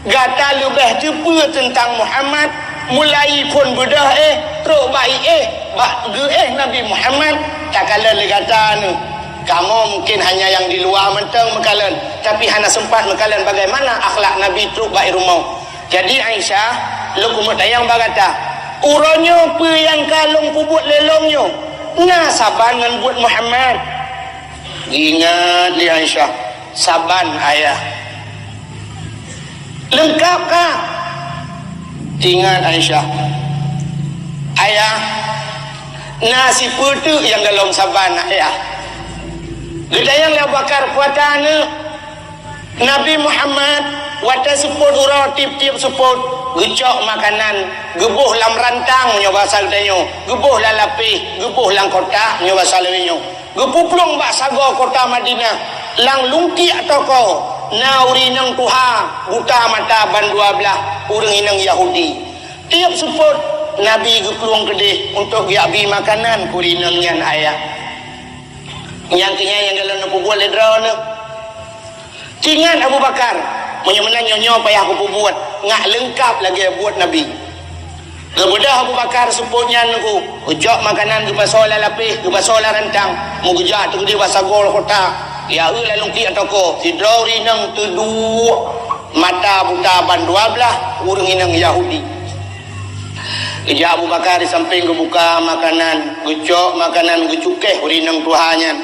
Gata leubeh teupeue teuntang Muhammad, mulai phon beudôh éh, trok bak éh, bak geuéh Nabi Muhammad, takalon lé gata aneuk. Kamoe mungkin hanya nyang di luwa mantong meukalon, tapi hana seumpat meukalon bagaimana akhlak Nabi trok bak rumoh. Jadi Aisyah, lôn keumeung tanyong bak gata, uroe nyoe peue nyang ka lôn peubuet lé lôn nyoe, na saban ngon buet Muhammad?" Ingat lé Aisyah, "Saban, Ayah." "Leungkap ka?" Ingat Aisyah, "Ayah, na sipeue teuk nyang golom saban, Ayah." Geutanyong lé Abu Bakar, "Peue ata aneuk?" "Nabi Muhammad, watée seupôt uroe tieb-tieb seupôt, geucok makanan, geuboh lam rantang, meunyoe basa geutanyoe, geuboh lam lapéh, geuboh lam kotak, meunyoe basa lawét nyoe." Geupuplueng bak sagoe kota Madinah, lam lungkiek toko, na ureuëng inong tuha, buta mata ban dua blaih, ureuëng inong Yahudi. Tieb seupôt, Nabi geuplueng keudeh untuk geujak bi makanan keu ureuëng inong nyan, Ayah. Nyang keu nyan nyang golom neupeubuet lé droeneuh. Teuingat Abu Bakar, meunyoe meunan nyoe-nyoe payah kupeubuet, ngat leungkap lagée buet Nabi. Geubeudôh Abu Bakar seupôt nyan nungku, geucok makanan geupasoe lam lapéh, geupasoe lam rantang, meugeujak teukeudi bak sagoe kota, ya eu lam lungkiek toko, sidroe ureuëng inong teuduek mata buta ban dua blaih, ureuëng inong Yahudi. Geujak Abu Bakar di sampéng geubuka makanan, geucok makanan geucukéh ureuëng inong tuha nyan.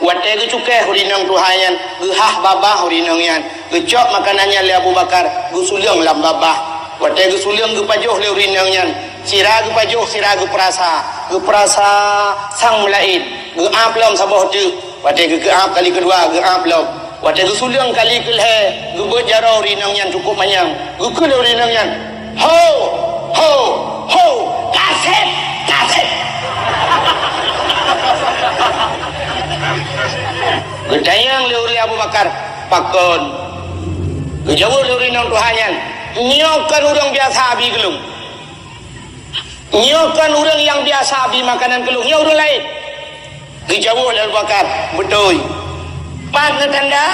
Watée geucukéh ureuëng inong tuha nyan, geuhah babah ureuëng inong nyan. Geucok makanan nyan lé Abu Bakar, geusuleueng lam babah. Watée geusuleueng geupajoh lé ureuëng inong nyan, sira geupajoh, sira geupeurasa. Geupeurasa sang meulaén, geuab lom saboh teuk. Watée geukeuab kali keudua, geuab lom. Watée geusuleueng kali keulhée, geubeuet jaroe ureuëng inong nyan cukup manyang. Geukheun lé ureuëng inong nyan, "Ho! Ho! Ho! Ka sép! Ka sép!" Geutanyong lé ureuëng Abu Bakar, "Pakon?" Geujaweueb lé ureuëng inong tuha nyan, "Nyoe kon ureuëng biasa abi keu lôn. Nyoe kon ureuëng nyang biasa abi makanan keu lôn, nyoe ureuëng laén." Geujaweueb lé Abu Bakar, "Beutôi." "Pat neutanda?"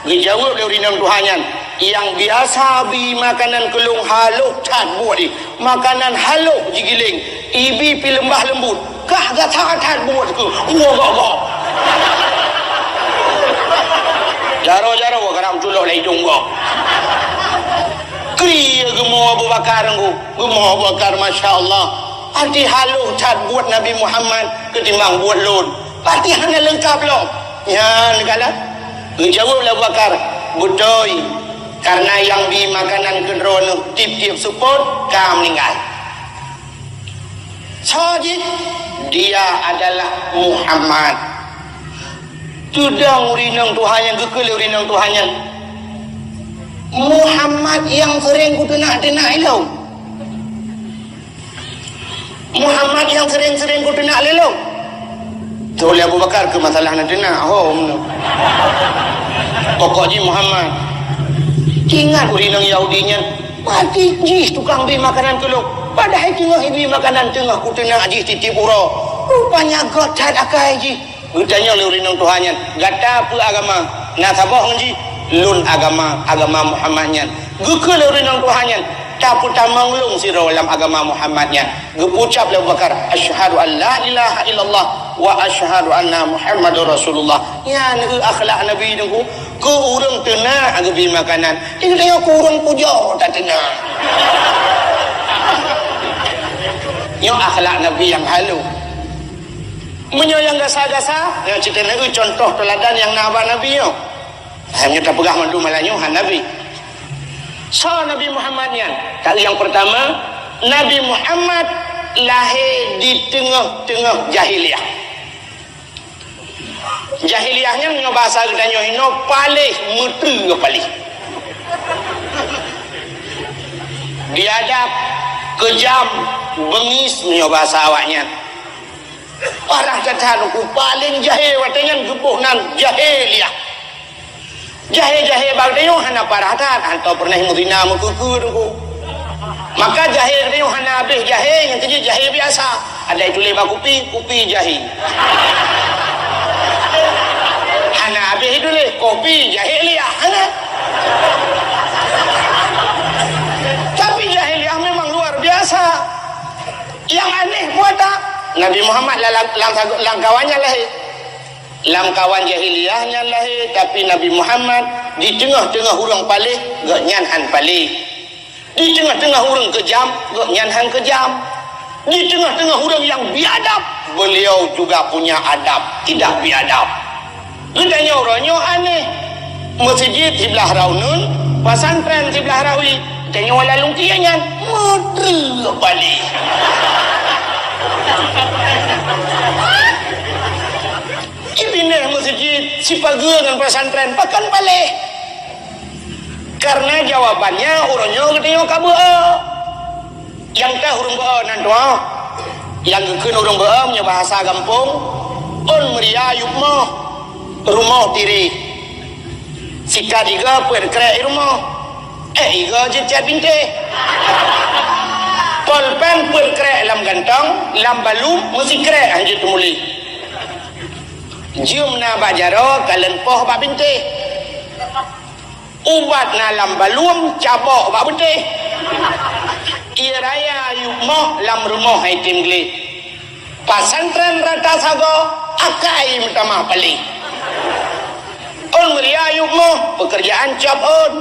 Geujaweueb lé ureuëng inong tuha nyan, "Nyang biasa abi makanan keu lôn halôh that buet jih. Makanan halôh jigiléng, ibi pih leumbah leumbut. Kah gata that buet keuh, woe gob-gob." Jaroe-jaroe ka na meuculok lam idong gob. Kri geumo Abu Bakar ngon geumo Abu Bakar, masya Allah. Até halôh that buet Nabi Muhammad keutimbang buet lôn. Até hana leungkab lom. Nyan kala geujaweueb lé Abu Bakar, "Beutôi, karena nyang bi makanan keu droeneuh tiep-tiep seupôt ka meuninggai." Soe jih? Dia adalah Muhammad. Teudong ureueng inong tuha nyan, geukheun lé ureueng inong tuha nyan, "Muhammad nyang sering kuteunak-teunak ilôn. Muhammad nyang sering-sering kuteunak lé lôn." Teuh lé Abu Bakar keu masalah na teunak, hom. Pokok jih Muhammad. Ingat ureueng inong Yahudi nyan, "Pati jih tukang bi makanan keu lôn. Padahai teungoh ibi makanan teungoh kuteunak jih tiep-tiep uroe. Rupanya göt that akai jih." Geutanyong lé ureueng inong tuha nyan, "Gata peue agama?" "Na saboh ngon jih." "Lôn agama, agama Muhammad nyan." Geukheun lé ureueng inong tuha nyan, "Tapeutamong lôn sidroe lam agama Muhammad nyan." Geupeucap lé Abu Bakar, "Asyhadu an la ilaha illallah wa asyhadu anna Muhammadar Rasulullah." Nyan keuh akhlak Nabi nyoe. Keu ureueng teunak geubi makanan, di geutanyoe keu ureueng pujoe tateunak. Nyoe akhlak Nabi nyang halôh. Meunyoe nyang gasa-gasa, nyoe cit teuneuk contoh teuladan nyang na bak Nabi nyoe. Hai, meunyoe tapeugah mandum malam nyoe han Nabi. Soe Nabi Muhammad nyan? Kali nyang peurtama, Nabi Muhammad lahé di teungoh-teungoh jahiliyah. Jahiliyah nyan nyoe basa geutanyoe inoe paléh, meutreue paléh. Biadab, keujam, beungis nyoe basa awaknyan. Parah that-that, paléng jahé watée nyan geuboh nan jahiliyah. Jahé-jahé bak tanyoe hana parah that, hantom peureunah meuzina meukeue-keue teungku. Maka jahé tanyoe hana habéh jahé, nyang keujeuet jahé biasa. Ada ituléh bak kupi, kupi jahé. Hana habéh ituléh, kopi jahé liah, hana. Tapi jahé liah memang luar biasa. Nyang aneh buat tak? Nabi Muhammad lam, lam, lam kawan nyan lahé. Lam kawan jahiliyah nyan lahé, tapi Nabi Muhammad di teungoh-teungoh ureuëng paléh, gobnyan hán paléh. Di teungoh-teungoh ureuëng keujam, gobnyan hán keujam. Di teungoh-teungoh ureuëng nyang biadab, beliau juga punya adab, tidak biadab. Geutanyoe uroe nyoe aneh. Meuseujid siblah rot uneun, pesantren siblah rot wie. Geutanyoe lam lôn kiyée nyan, meudreuk paléh. Ipinéh meuseujid sipageue ngon pesantren, pakon paléh? Karena jawabannya uroe nyoe geutanyoe ka beuo. Nyang teuh ureuëng beuo nan tuha. Nyang geukheun ureuëng beuo meunyoe bahasa gampông, ôn meuria yup moh, rumoh tireh. Sikat iga peuet krek i rumoh. Eh, iga jeuet cat bintéh. Polpen peuet krek lam gantong, lam balum meusikrek hanjeuet teumuléh. Jeuem na bak jaroe, kalon poh bak bintéh. Ubat na lam balum, cabok bak beutéh. Ié raya yup moh lam rumoh hai tem gleh. Pesantren rata sagoe, akai meutamah paléh. Ôn meuria yup moh, peukeurjaan cop ôn.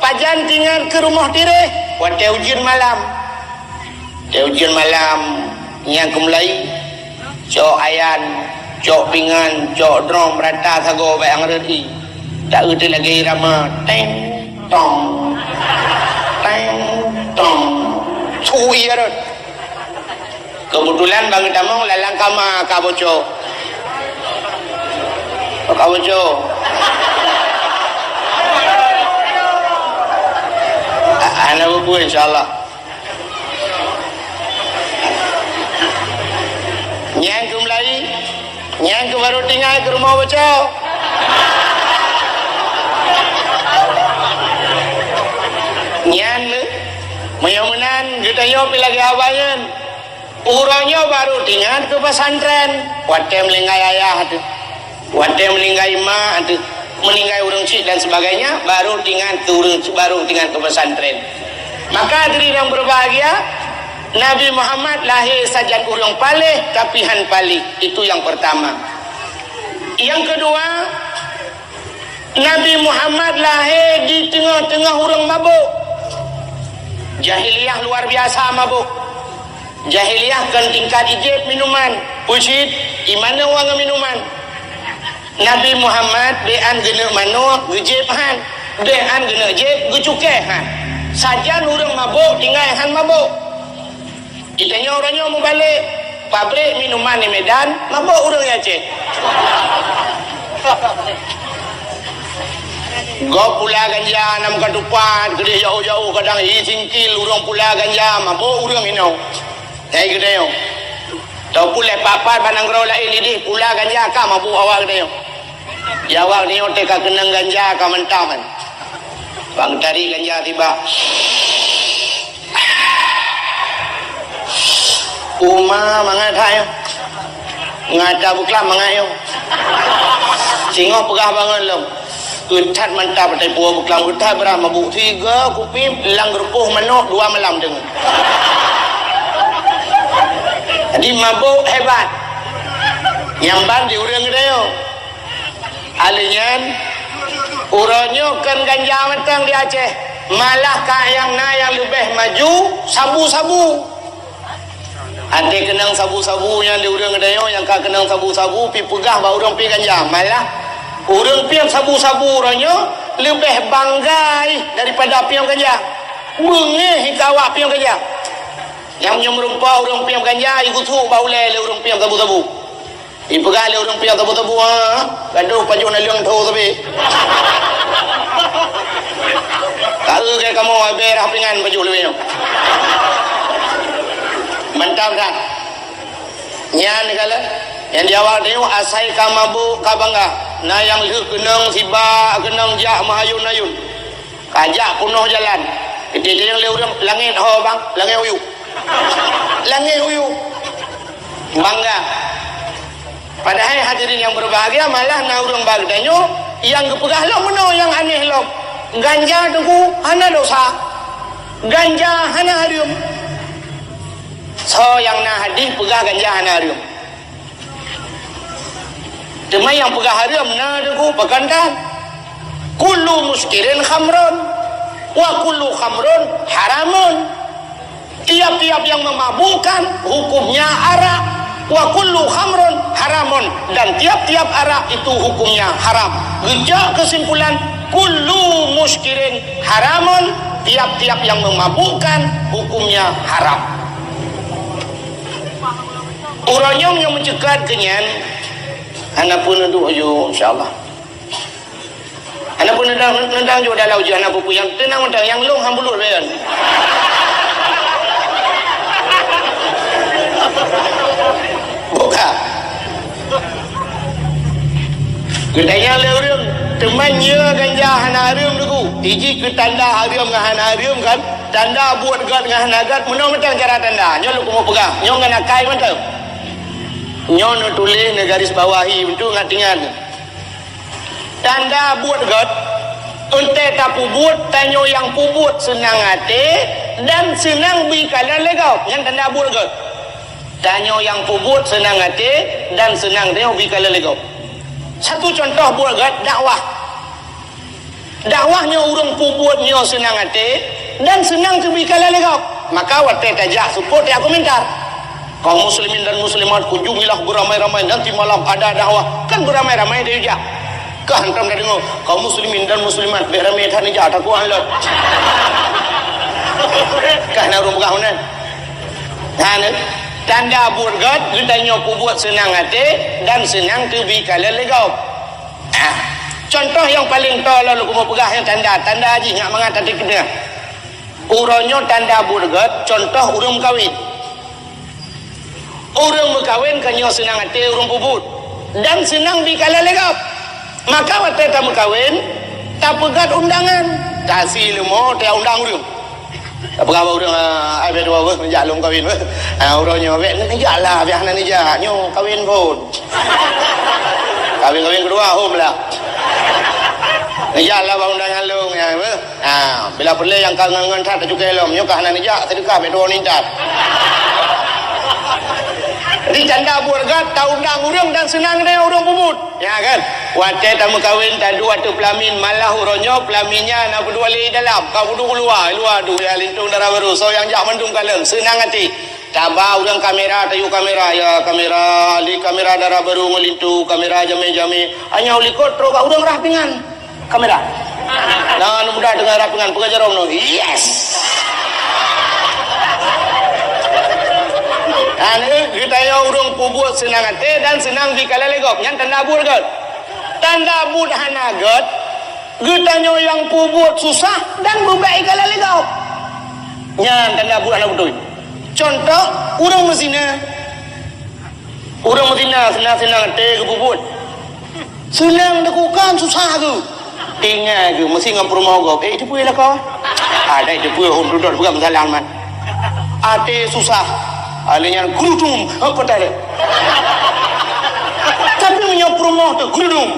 Pajan tingat keu rumoh tireh, watée ujeuen malam. Watée ujeuen malam, nyang keumeulai, cok ayan, cok pingan, cok drom rata sagoe bak nyang rhot ié. Taeu teuh lagée irama, teng, tong, teng, tong. Su ié rhot. Keubeutulan ban geutamong lam kama ka boco. Ka boco. A-, hana peue-peue, insya Allah. Nyan keuh meulai, nyan keuh barô tinggai keu rumoh boco. Nyan lé, meunyoe meunan geutanyoe pih lagée haba nyan. Uroe nyoe barô teuingat keu pesantren, watée meuninggai ayah teuh, watée meuninggai mak teuh, meuninggai ureuëng chik dan sebagainya, barô teuingat keu ureuëng, barô teuingat keu pesantren. Maka hadirin yang berbahagia, Nabi Muhammad lahé sajan ureuëng paléh, tapi hán paléh. Itu yang pertama. Nyang keudua, Nabi Muhammad lahé di teungoh-teungoh ureuëng mabök. Jahiliyah luar biasa mabök. Jahiliyah kon tingkat jijieb minuman, peucit, imanö wa ngon minuman. Nabi Muhammad bék an geuneuk manök, geujieb han. Bék an geuneuk jieb, geucukée han. Sajan ureuëng mabök tinggai han mabök. Geutanyoe uroe nyoe mubalek, pabrik minuman di Medan, mabök ureuëng di Aceh. Gob pula ganja na meuka tupat, keudeh jauh-jauh kadang hi singkil ureuëng pula ganja, mabök ureuëng inoe. Hai geutanyoe. Tau pulai papat bak nanggroe laén ideh pula ganja ka mabök awak geutanyoe. Di awak geutanyoe teuka keunong ganja ka mantap kan. Bang tari ganja tiba. Uma mangat hai. Ngata buklam mangat yo. Singoh peugah bangon lom. Euthat mantap patai puwoe beuklam, euthat beurah mabuk. Siga kupi lam geurupoh manok dua malam deungon. Jadi mabuk hebat. Nyang ban di ureuëng geutanyoe. Aleuh nyan, uroe nyoe kon ganja mantong di Aceh, malah ka nyang na nyang leubeh maju, sabu-sabu. Até keunong sabu-sabu nyan di ureuëng geutanyoe nyang ka keunong sabu-sabu pi peugah bak ureuëng pi ganja. Malah ureuëng piep sabu-sabu uroe nyoe leubeh bangga ih daripada piep ganja. Beungéh ika awak piep ganja. Nyang nyoe meureumpok ureuëng piep ganja igusuk bak ulée lé ureuëng piep sabu-sabu. Ipeugah lé ureuëng piep sabu-sabu, ha, gadoh pajoh naleueng tho sabe. Ka eu keu kamoe abée rah pingan pajoh lé nyoe. Mantap that. Nyan kala nyang di awak nyoe asai ka mabuk ka bangga. Na nyang lheueh keunong siba keunong jak meuhayun-hayun. Ka jak peunoh jalan. Keudeh lé ureuëng langét ho bang, langét uyuek. Langét uyuek. Bangga. Padahai hadirin yang berbahagia, malah na ureuëng bak geutanyoe nyang geupeugah lom meunoe nyang aneh lom. Ganja teungku hana dosa. Ganja hana hareuem. Soe nyang na hadih peugah ganja hana hareuem? Teuma nyang peugah hareuem na teungku pakon that? Kullu muskirin khamrun, wa kullu khamrun haramun. Tiap-tiap yang memabukkan hukumnya arak, wa kullu khamrun haramun, dan tiap-tiap arak itu hukumnya haram. Geujak keusimpulan, kullu muskirin haramun, tiap-tiap yang memabukkan hukumnya haram. Uroe nyoe nyang meuceukat keu nyan, hana peue neuduek ju, insya Allah. Hana peue neudang, neudang ju dalam ujian hana peue-peue nyang teunang mantong nyang lôn han bulut bayan. Buka. Geutanyong lé ureuëng, teuma nyoe ganja hana hareuem teungku. Iji keu tanda hareuem ngon hana hareuem kan? Tanda buet gét ngon hana gét, meunoe mantong cara tanda. Nyoe lôn keumeung peugah, nyoe ngon akai mantong. Nyoe neutuléh neugaris bawahi, beutôi ngat ingat. Tanda buet gét, eunteuk tapeubuet, tanyoe nyang peubuet seunang até dan seunang bri kalon lé gob. Nyan tanda buet gét. Tanyoe nyang peubuet seunang até dan seunang tanyoe bri kalon lé gob. Satu contoh buet gét, dakwah. Dakwah nyoe ureuëng peubuet nyoe seunang até dan seunang teubri kalon lé gob. Maka watée tajak seupôt tajak komentar. Kaum muslimin dan muslimat, kunjungilah beramai-ramai nanti malam ada dakwah. Kan beramai-ramai tajak. Kah hantom tadeungoe, kaum muslimin dan muslimat, bék ramé that neujak, takot han lôn. Kah na ureuëng peugah meunan. Nah, tanda buet gét, geutanyoe peubuet seunang até dan seunang teubri kalon lé gob. Ah, contoh nyang paleng toe lôn keumeung peugah nyang tanda, tanda jih nyak mangat até keuneuk. Uroe nyoe tanda buet gét, contoh ureuëng meukawen. Ureuëng meukawen ka nyoe seunang até ureuëng peubuet dan seunang bri kalon lé gob. Maka watée tameukawen, tapeugét undangan, tasi leumo, taundang ureuëng. Tapeugah bak ureuëng, "Ah, ai, bék dua beuh, neujak lôn kawen beuh." Ah, uroe nyoe, "Bék neujak lah, bék hana neujak. Nyoe kawen phon." Kawen-kawen keudua, hom lah. Neujak lah bak undangan lôn, ya, beuh. Ah, bila peureulée nyang ka ngon-ngon that tacukée lom, nyoe ka hana neujak, seudeukah bék tuwoe nintat. Di tanda buet gét, taundang ureuëng dan seunang deungon ureuëng peubuet. Ya kan? Watée tameukawen taduek ateueh peulamin, malah uroe nyoe peulamin nyan na peuduek lé dalam, ka peuduek luwa, luwa tu ya lintong dara barô, soe nyang jak mandum kalon, seunang até. Taba ureuëng kamera, tayue kamera, ya kamera, li kamera dara barô ngon lintong, kamera jamé-jamé. Hanya u likot trok bak ureuëng rah pingan. Kamera. Nah, aneuk muda deungon rap dengan peugah jaroe nyoe. Yes! Aneuk geutanyoe ureuëng peubuet seunang até dan seunang jikalon lé gob. Nyan tanda buet gét. Tanda buet hana gét, geutanyoe nyang peubuet susah dan beubek ikalon lé gob. Nyan tanda buet hana beutôi. Contoh, ureuëng meuzina. Ureuëng meuzina seunang-seunang até geupeubuet. Seunang teukukan susah geuh. Tinggai geuh meusi ngon peurumoh gob. Eh, teupeue lakoe? Ada teupeue hom dudot peugah meusalah man. Até susah. Alé nyan gerudum, apa tadi? Tapi meunyoe peurumoh tu gerudum.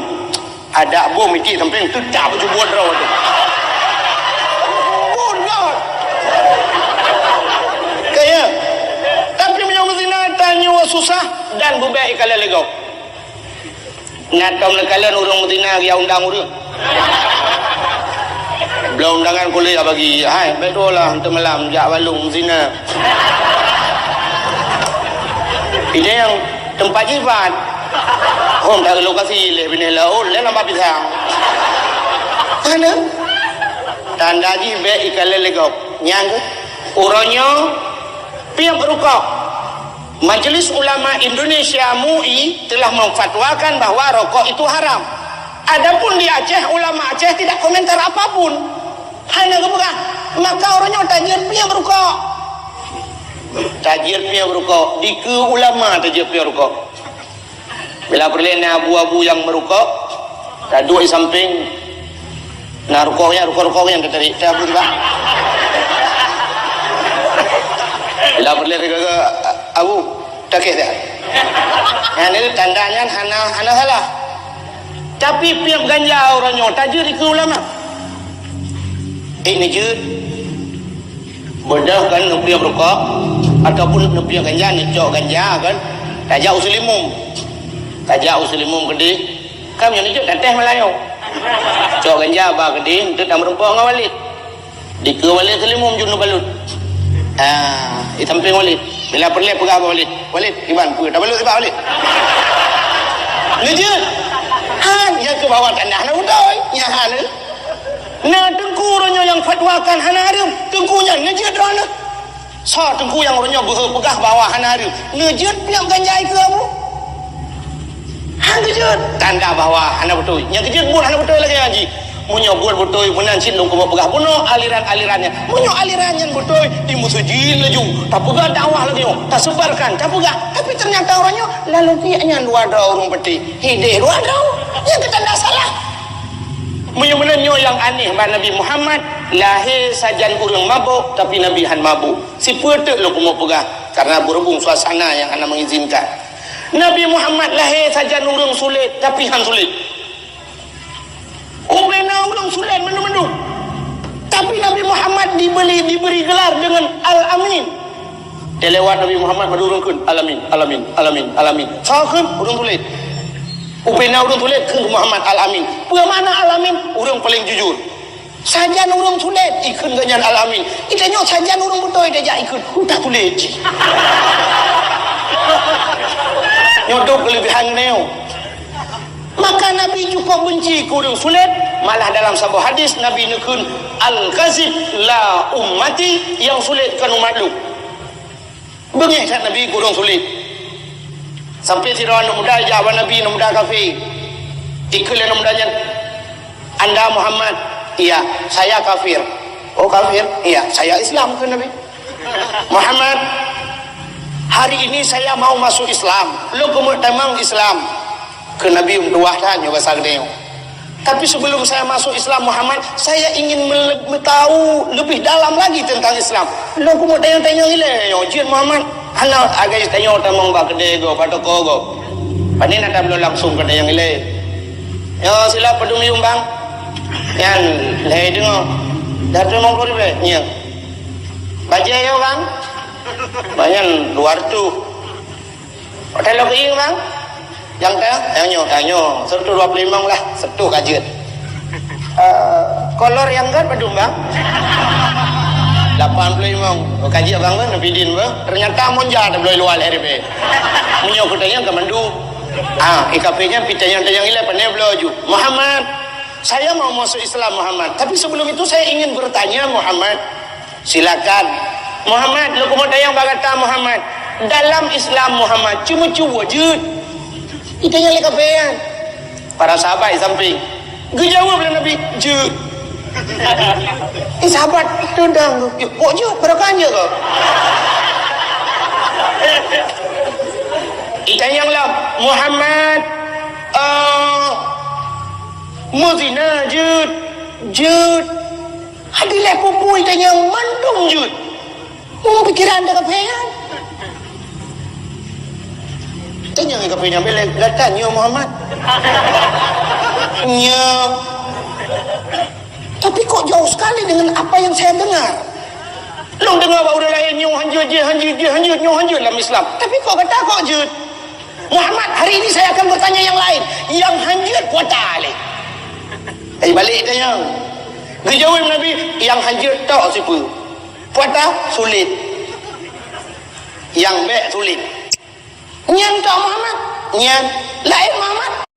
Ada bom iti sampéng teutab jubot droe tu. Bom dah. Kaya. Tapi meunyoe meuzina tanyoe susah dan beubek ikalon lé gob. Na tom neukalon ureuëng meuzina geujak undang ureuëng. Bloe undangan kulét bagi, hai, beutôi lah untuk malam jak balong meuzina. Ini yang tempat jibat. Hom dah lokasi leh bini laut leh lambat pisang. Mana? Tanda jih bek ikalon lé gob. Nyang ke? Uroe nyoe piep rukok. Majelis Ulama Indonesia, M U I, telah memfatwakan bahwa rokok itu haram. Adapun di Aceh, ulama Aceh tidak komentar apapun. Hana geupeugah, maka uroe nyoe tajeuet piep rukok. Tajeuet piep rukok, dikeue ulama tajeuet piep rukok. Bila peureulée na abu-abu nyang meurukok, taduek di sampéng, na rukok nyan, rukok-rukok nyan tatarék, tabu tiba. Bila peureulée teuka abu, takeh dah. Nyan itu tanda nyan hana, hana salah. Tapi piep ganja uroe nyoe tajeuet dikeue ulama. Eh, neujeuet. Beudôh kan neupiep rukok ataupun neupiep ganja, neucok ganja kan, tajak u Seulimum. Tajak u Seulimum keudeh, kan nyoe neujeuet tatéh Meulayu. Cok ganja ba keudeh, eunteuk tameureumpok ngon Walid. Dikeue Walid Seulimum jeuet neubalut. Ah, di sampéng Walid. Bila peureulée peugah bak Walid, "Walid, kiban peue tabalut sibak Walid?" Neujeuet. Han, nyang keu bahwa tanda hana beutôi. Nyang hana. Na teungku uroe nyoe nyang fatwakan hana hareuem, teungku nyan neujeuet droeneuh. Soe teungku nyang uroe nyoe beuhe peugah bahwa hana hareuem, neujeuet piep ganja ikeue abu? Han geujeuet, tanda bahwa hana beutôi. Nyang geujeuet buet hana beutôi lagée nyan jih. Meunyoe buet beutôi, meunan cit lôn keumeung peugah bunoe aliran-aliran nyan. Meunyoe aliran nyan beutôi, di meuseujid laju, tapeugah dakwah lagée nyoe, tasebarkan, tapeugah. Tapi teunyata uroe nyoe lalu piek nyan dua droe ureuëng peuti, hideh dua droe. Nyang keu tanda salah. Meunyoe meunan nyoe nyang aneh bak Nabi Muhammad, lahé sajan ureuëng mabök, tapi Nabi han mabök. Sipeue teuk lôn keumeung peugah, karena beurhubung suasana nyang hana mengizinkan. Nabi Muhammad lahé sajan ureuëng sulet, tapi han sulet. Ubena ureuëng sulet mandum-mandum. Tapi Nabi Muhammad diberi, diberi gelar dengan Al-Amin. Dilewat Nabi Muhammad mandum ureuëng kheun, "Al-Amin, Al-Amin, Al-Amin, Al-Amin." Soe kheun? Ureuëng sulet. Ubena ureuëng sulet kheun Muhammad Al-Amin. Peue makna Al-Amin? Ureuëng paleng jujur. Sajan ureuëng sulet, ikheun gobnyan Al-Amin. Geutanyoe sajan ureuëng beutôi tajak ikheun, "Hu, tak sulet jih." Nyoe dum keulebihan geutanyoe. Maka Nabi cukup benci keu ureuëng sulet, malah dalam saboh hadis Nabi neukheun, "Al-kazib la ummati," nyang sulet kon umat lôn. Beungéh that Nabi keu ureuëng sulet. Sampai sidroe aneuk muda jak bak Nabi, aneuk muda kafé. Ikheun lé aneuk muda nyan, "Anda Muhammad?" "Iya." "Saya kafir." "Oh, kafir?" "Iya." "Saya Islam," kheun Nabi. "Muhammad, hari ini saya mau masuk Islam. Lôn keumeung tamong Islam." Kheun Nabi, "Meutuwah that nyoe basa geutanyoe. Tapi sebelum saya masuk Islam, Muhammad, saya ingin mele-, metahu lebih dalam lagi tentang Islam." Lôn keumeung tanyong-tanyong ilée nyoe, "Jeuet Muhammad, hana lagée tanyoe tamong bak keudée gob, bak toko gob. Pane na tabloe langsung keu tanyong ilée." "Nyoe silap padum yuem, Bang?" "Nyan lhée deungoe." "Dah teurimong ploh ribée?" "Nyoe." "Bajée nyoe, Bang?" "Bang nyan dua reutôh." Hotel Lok Ing, Bang? Nyang ka? Nyang nyoe, nyang nyoe. Seratus dua puluh lima lah, seratus ka jeuet. Eh, kolor nyang got padum, Bang? Lapan puluh lima. Oh, ka jeuet Abang, Bang, Nabidin, Bang. Ternyata monja tabloe luwa lé hari be. Meunyoe kutanyong ka mandum. Ah, i kafe nyan pitanyong-tanyong ilée, pane bloe ju. Muhammad, saya mau masuk Islam, Muhammad. Tapi sebelum itu saya ingin bertanya, Muhammad. Silakan. Muhammad, lôn keumeung tanyong bak gata, Muhammad. Dalam Islam, Muhammad, ceumeucue jeuet? Itanyong lé kafe nyan. Para sahabat di samping. Geujaweueb lé Nabi, "Jeuet." Eh, sahabat tendang. "Eh, kok jeuet? Barokah jeuet kok?" Itanyong lom, "Muhammad, eh, meuzina jeuet?" "Jeuet." Hadi lé pupui tanyong mandum jeuet. Meupikiran dah kafe nyan. Tanyong kafe nyan, "Bèk lé gata nyoe, Muhammad?" "Nyoe." "Tapi kok jauh sekali dengan apa yang saya dengar? Lôn deungoe bak ureueng laén nyoe hanjeuet jeuet, hanjeuet jeuet, hanjeuet nyoe hanjeuet lam Islam. Tapi kok gata kok jeuet?" "Muhammad, hari ini saya akan bertanya yang lain. Nyang hanjeuet puasa lé." Eh, balik tanyong. Geujaweueb Nabi, "Nyang hanjeuet tok sipeue. Puasa sulet. Nyang bèk sulet." "Nyan tok Muhammad?" "Nyan." "Laén Muhammad?"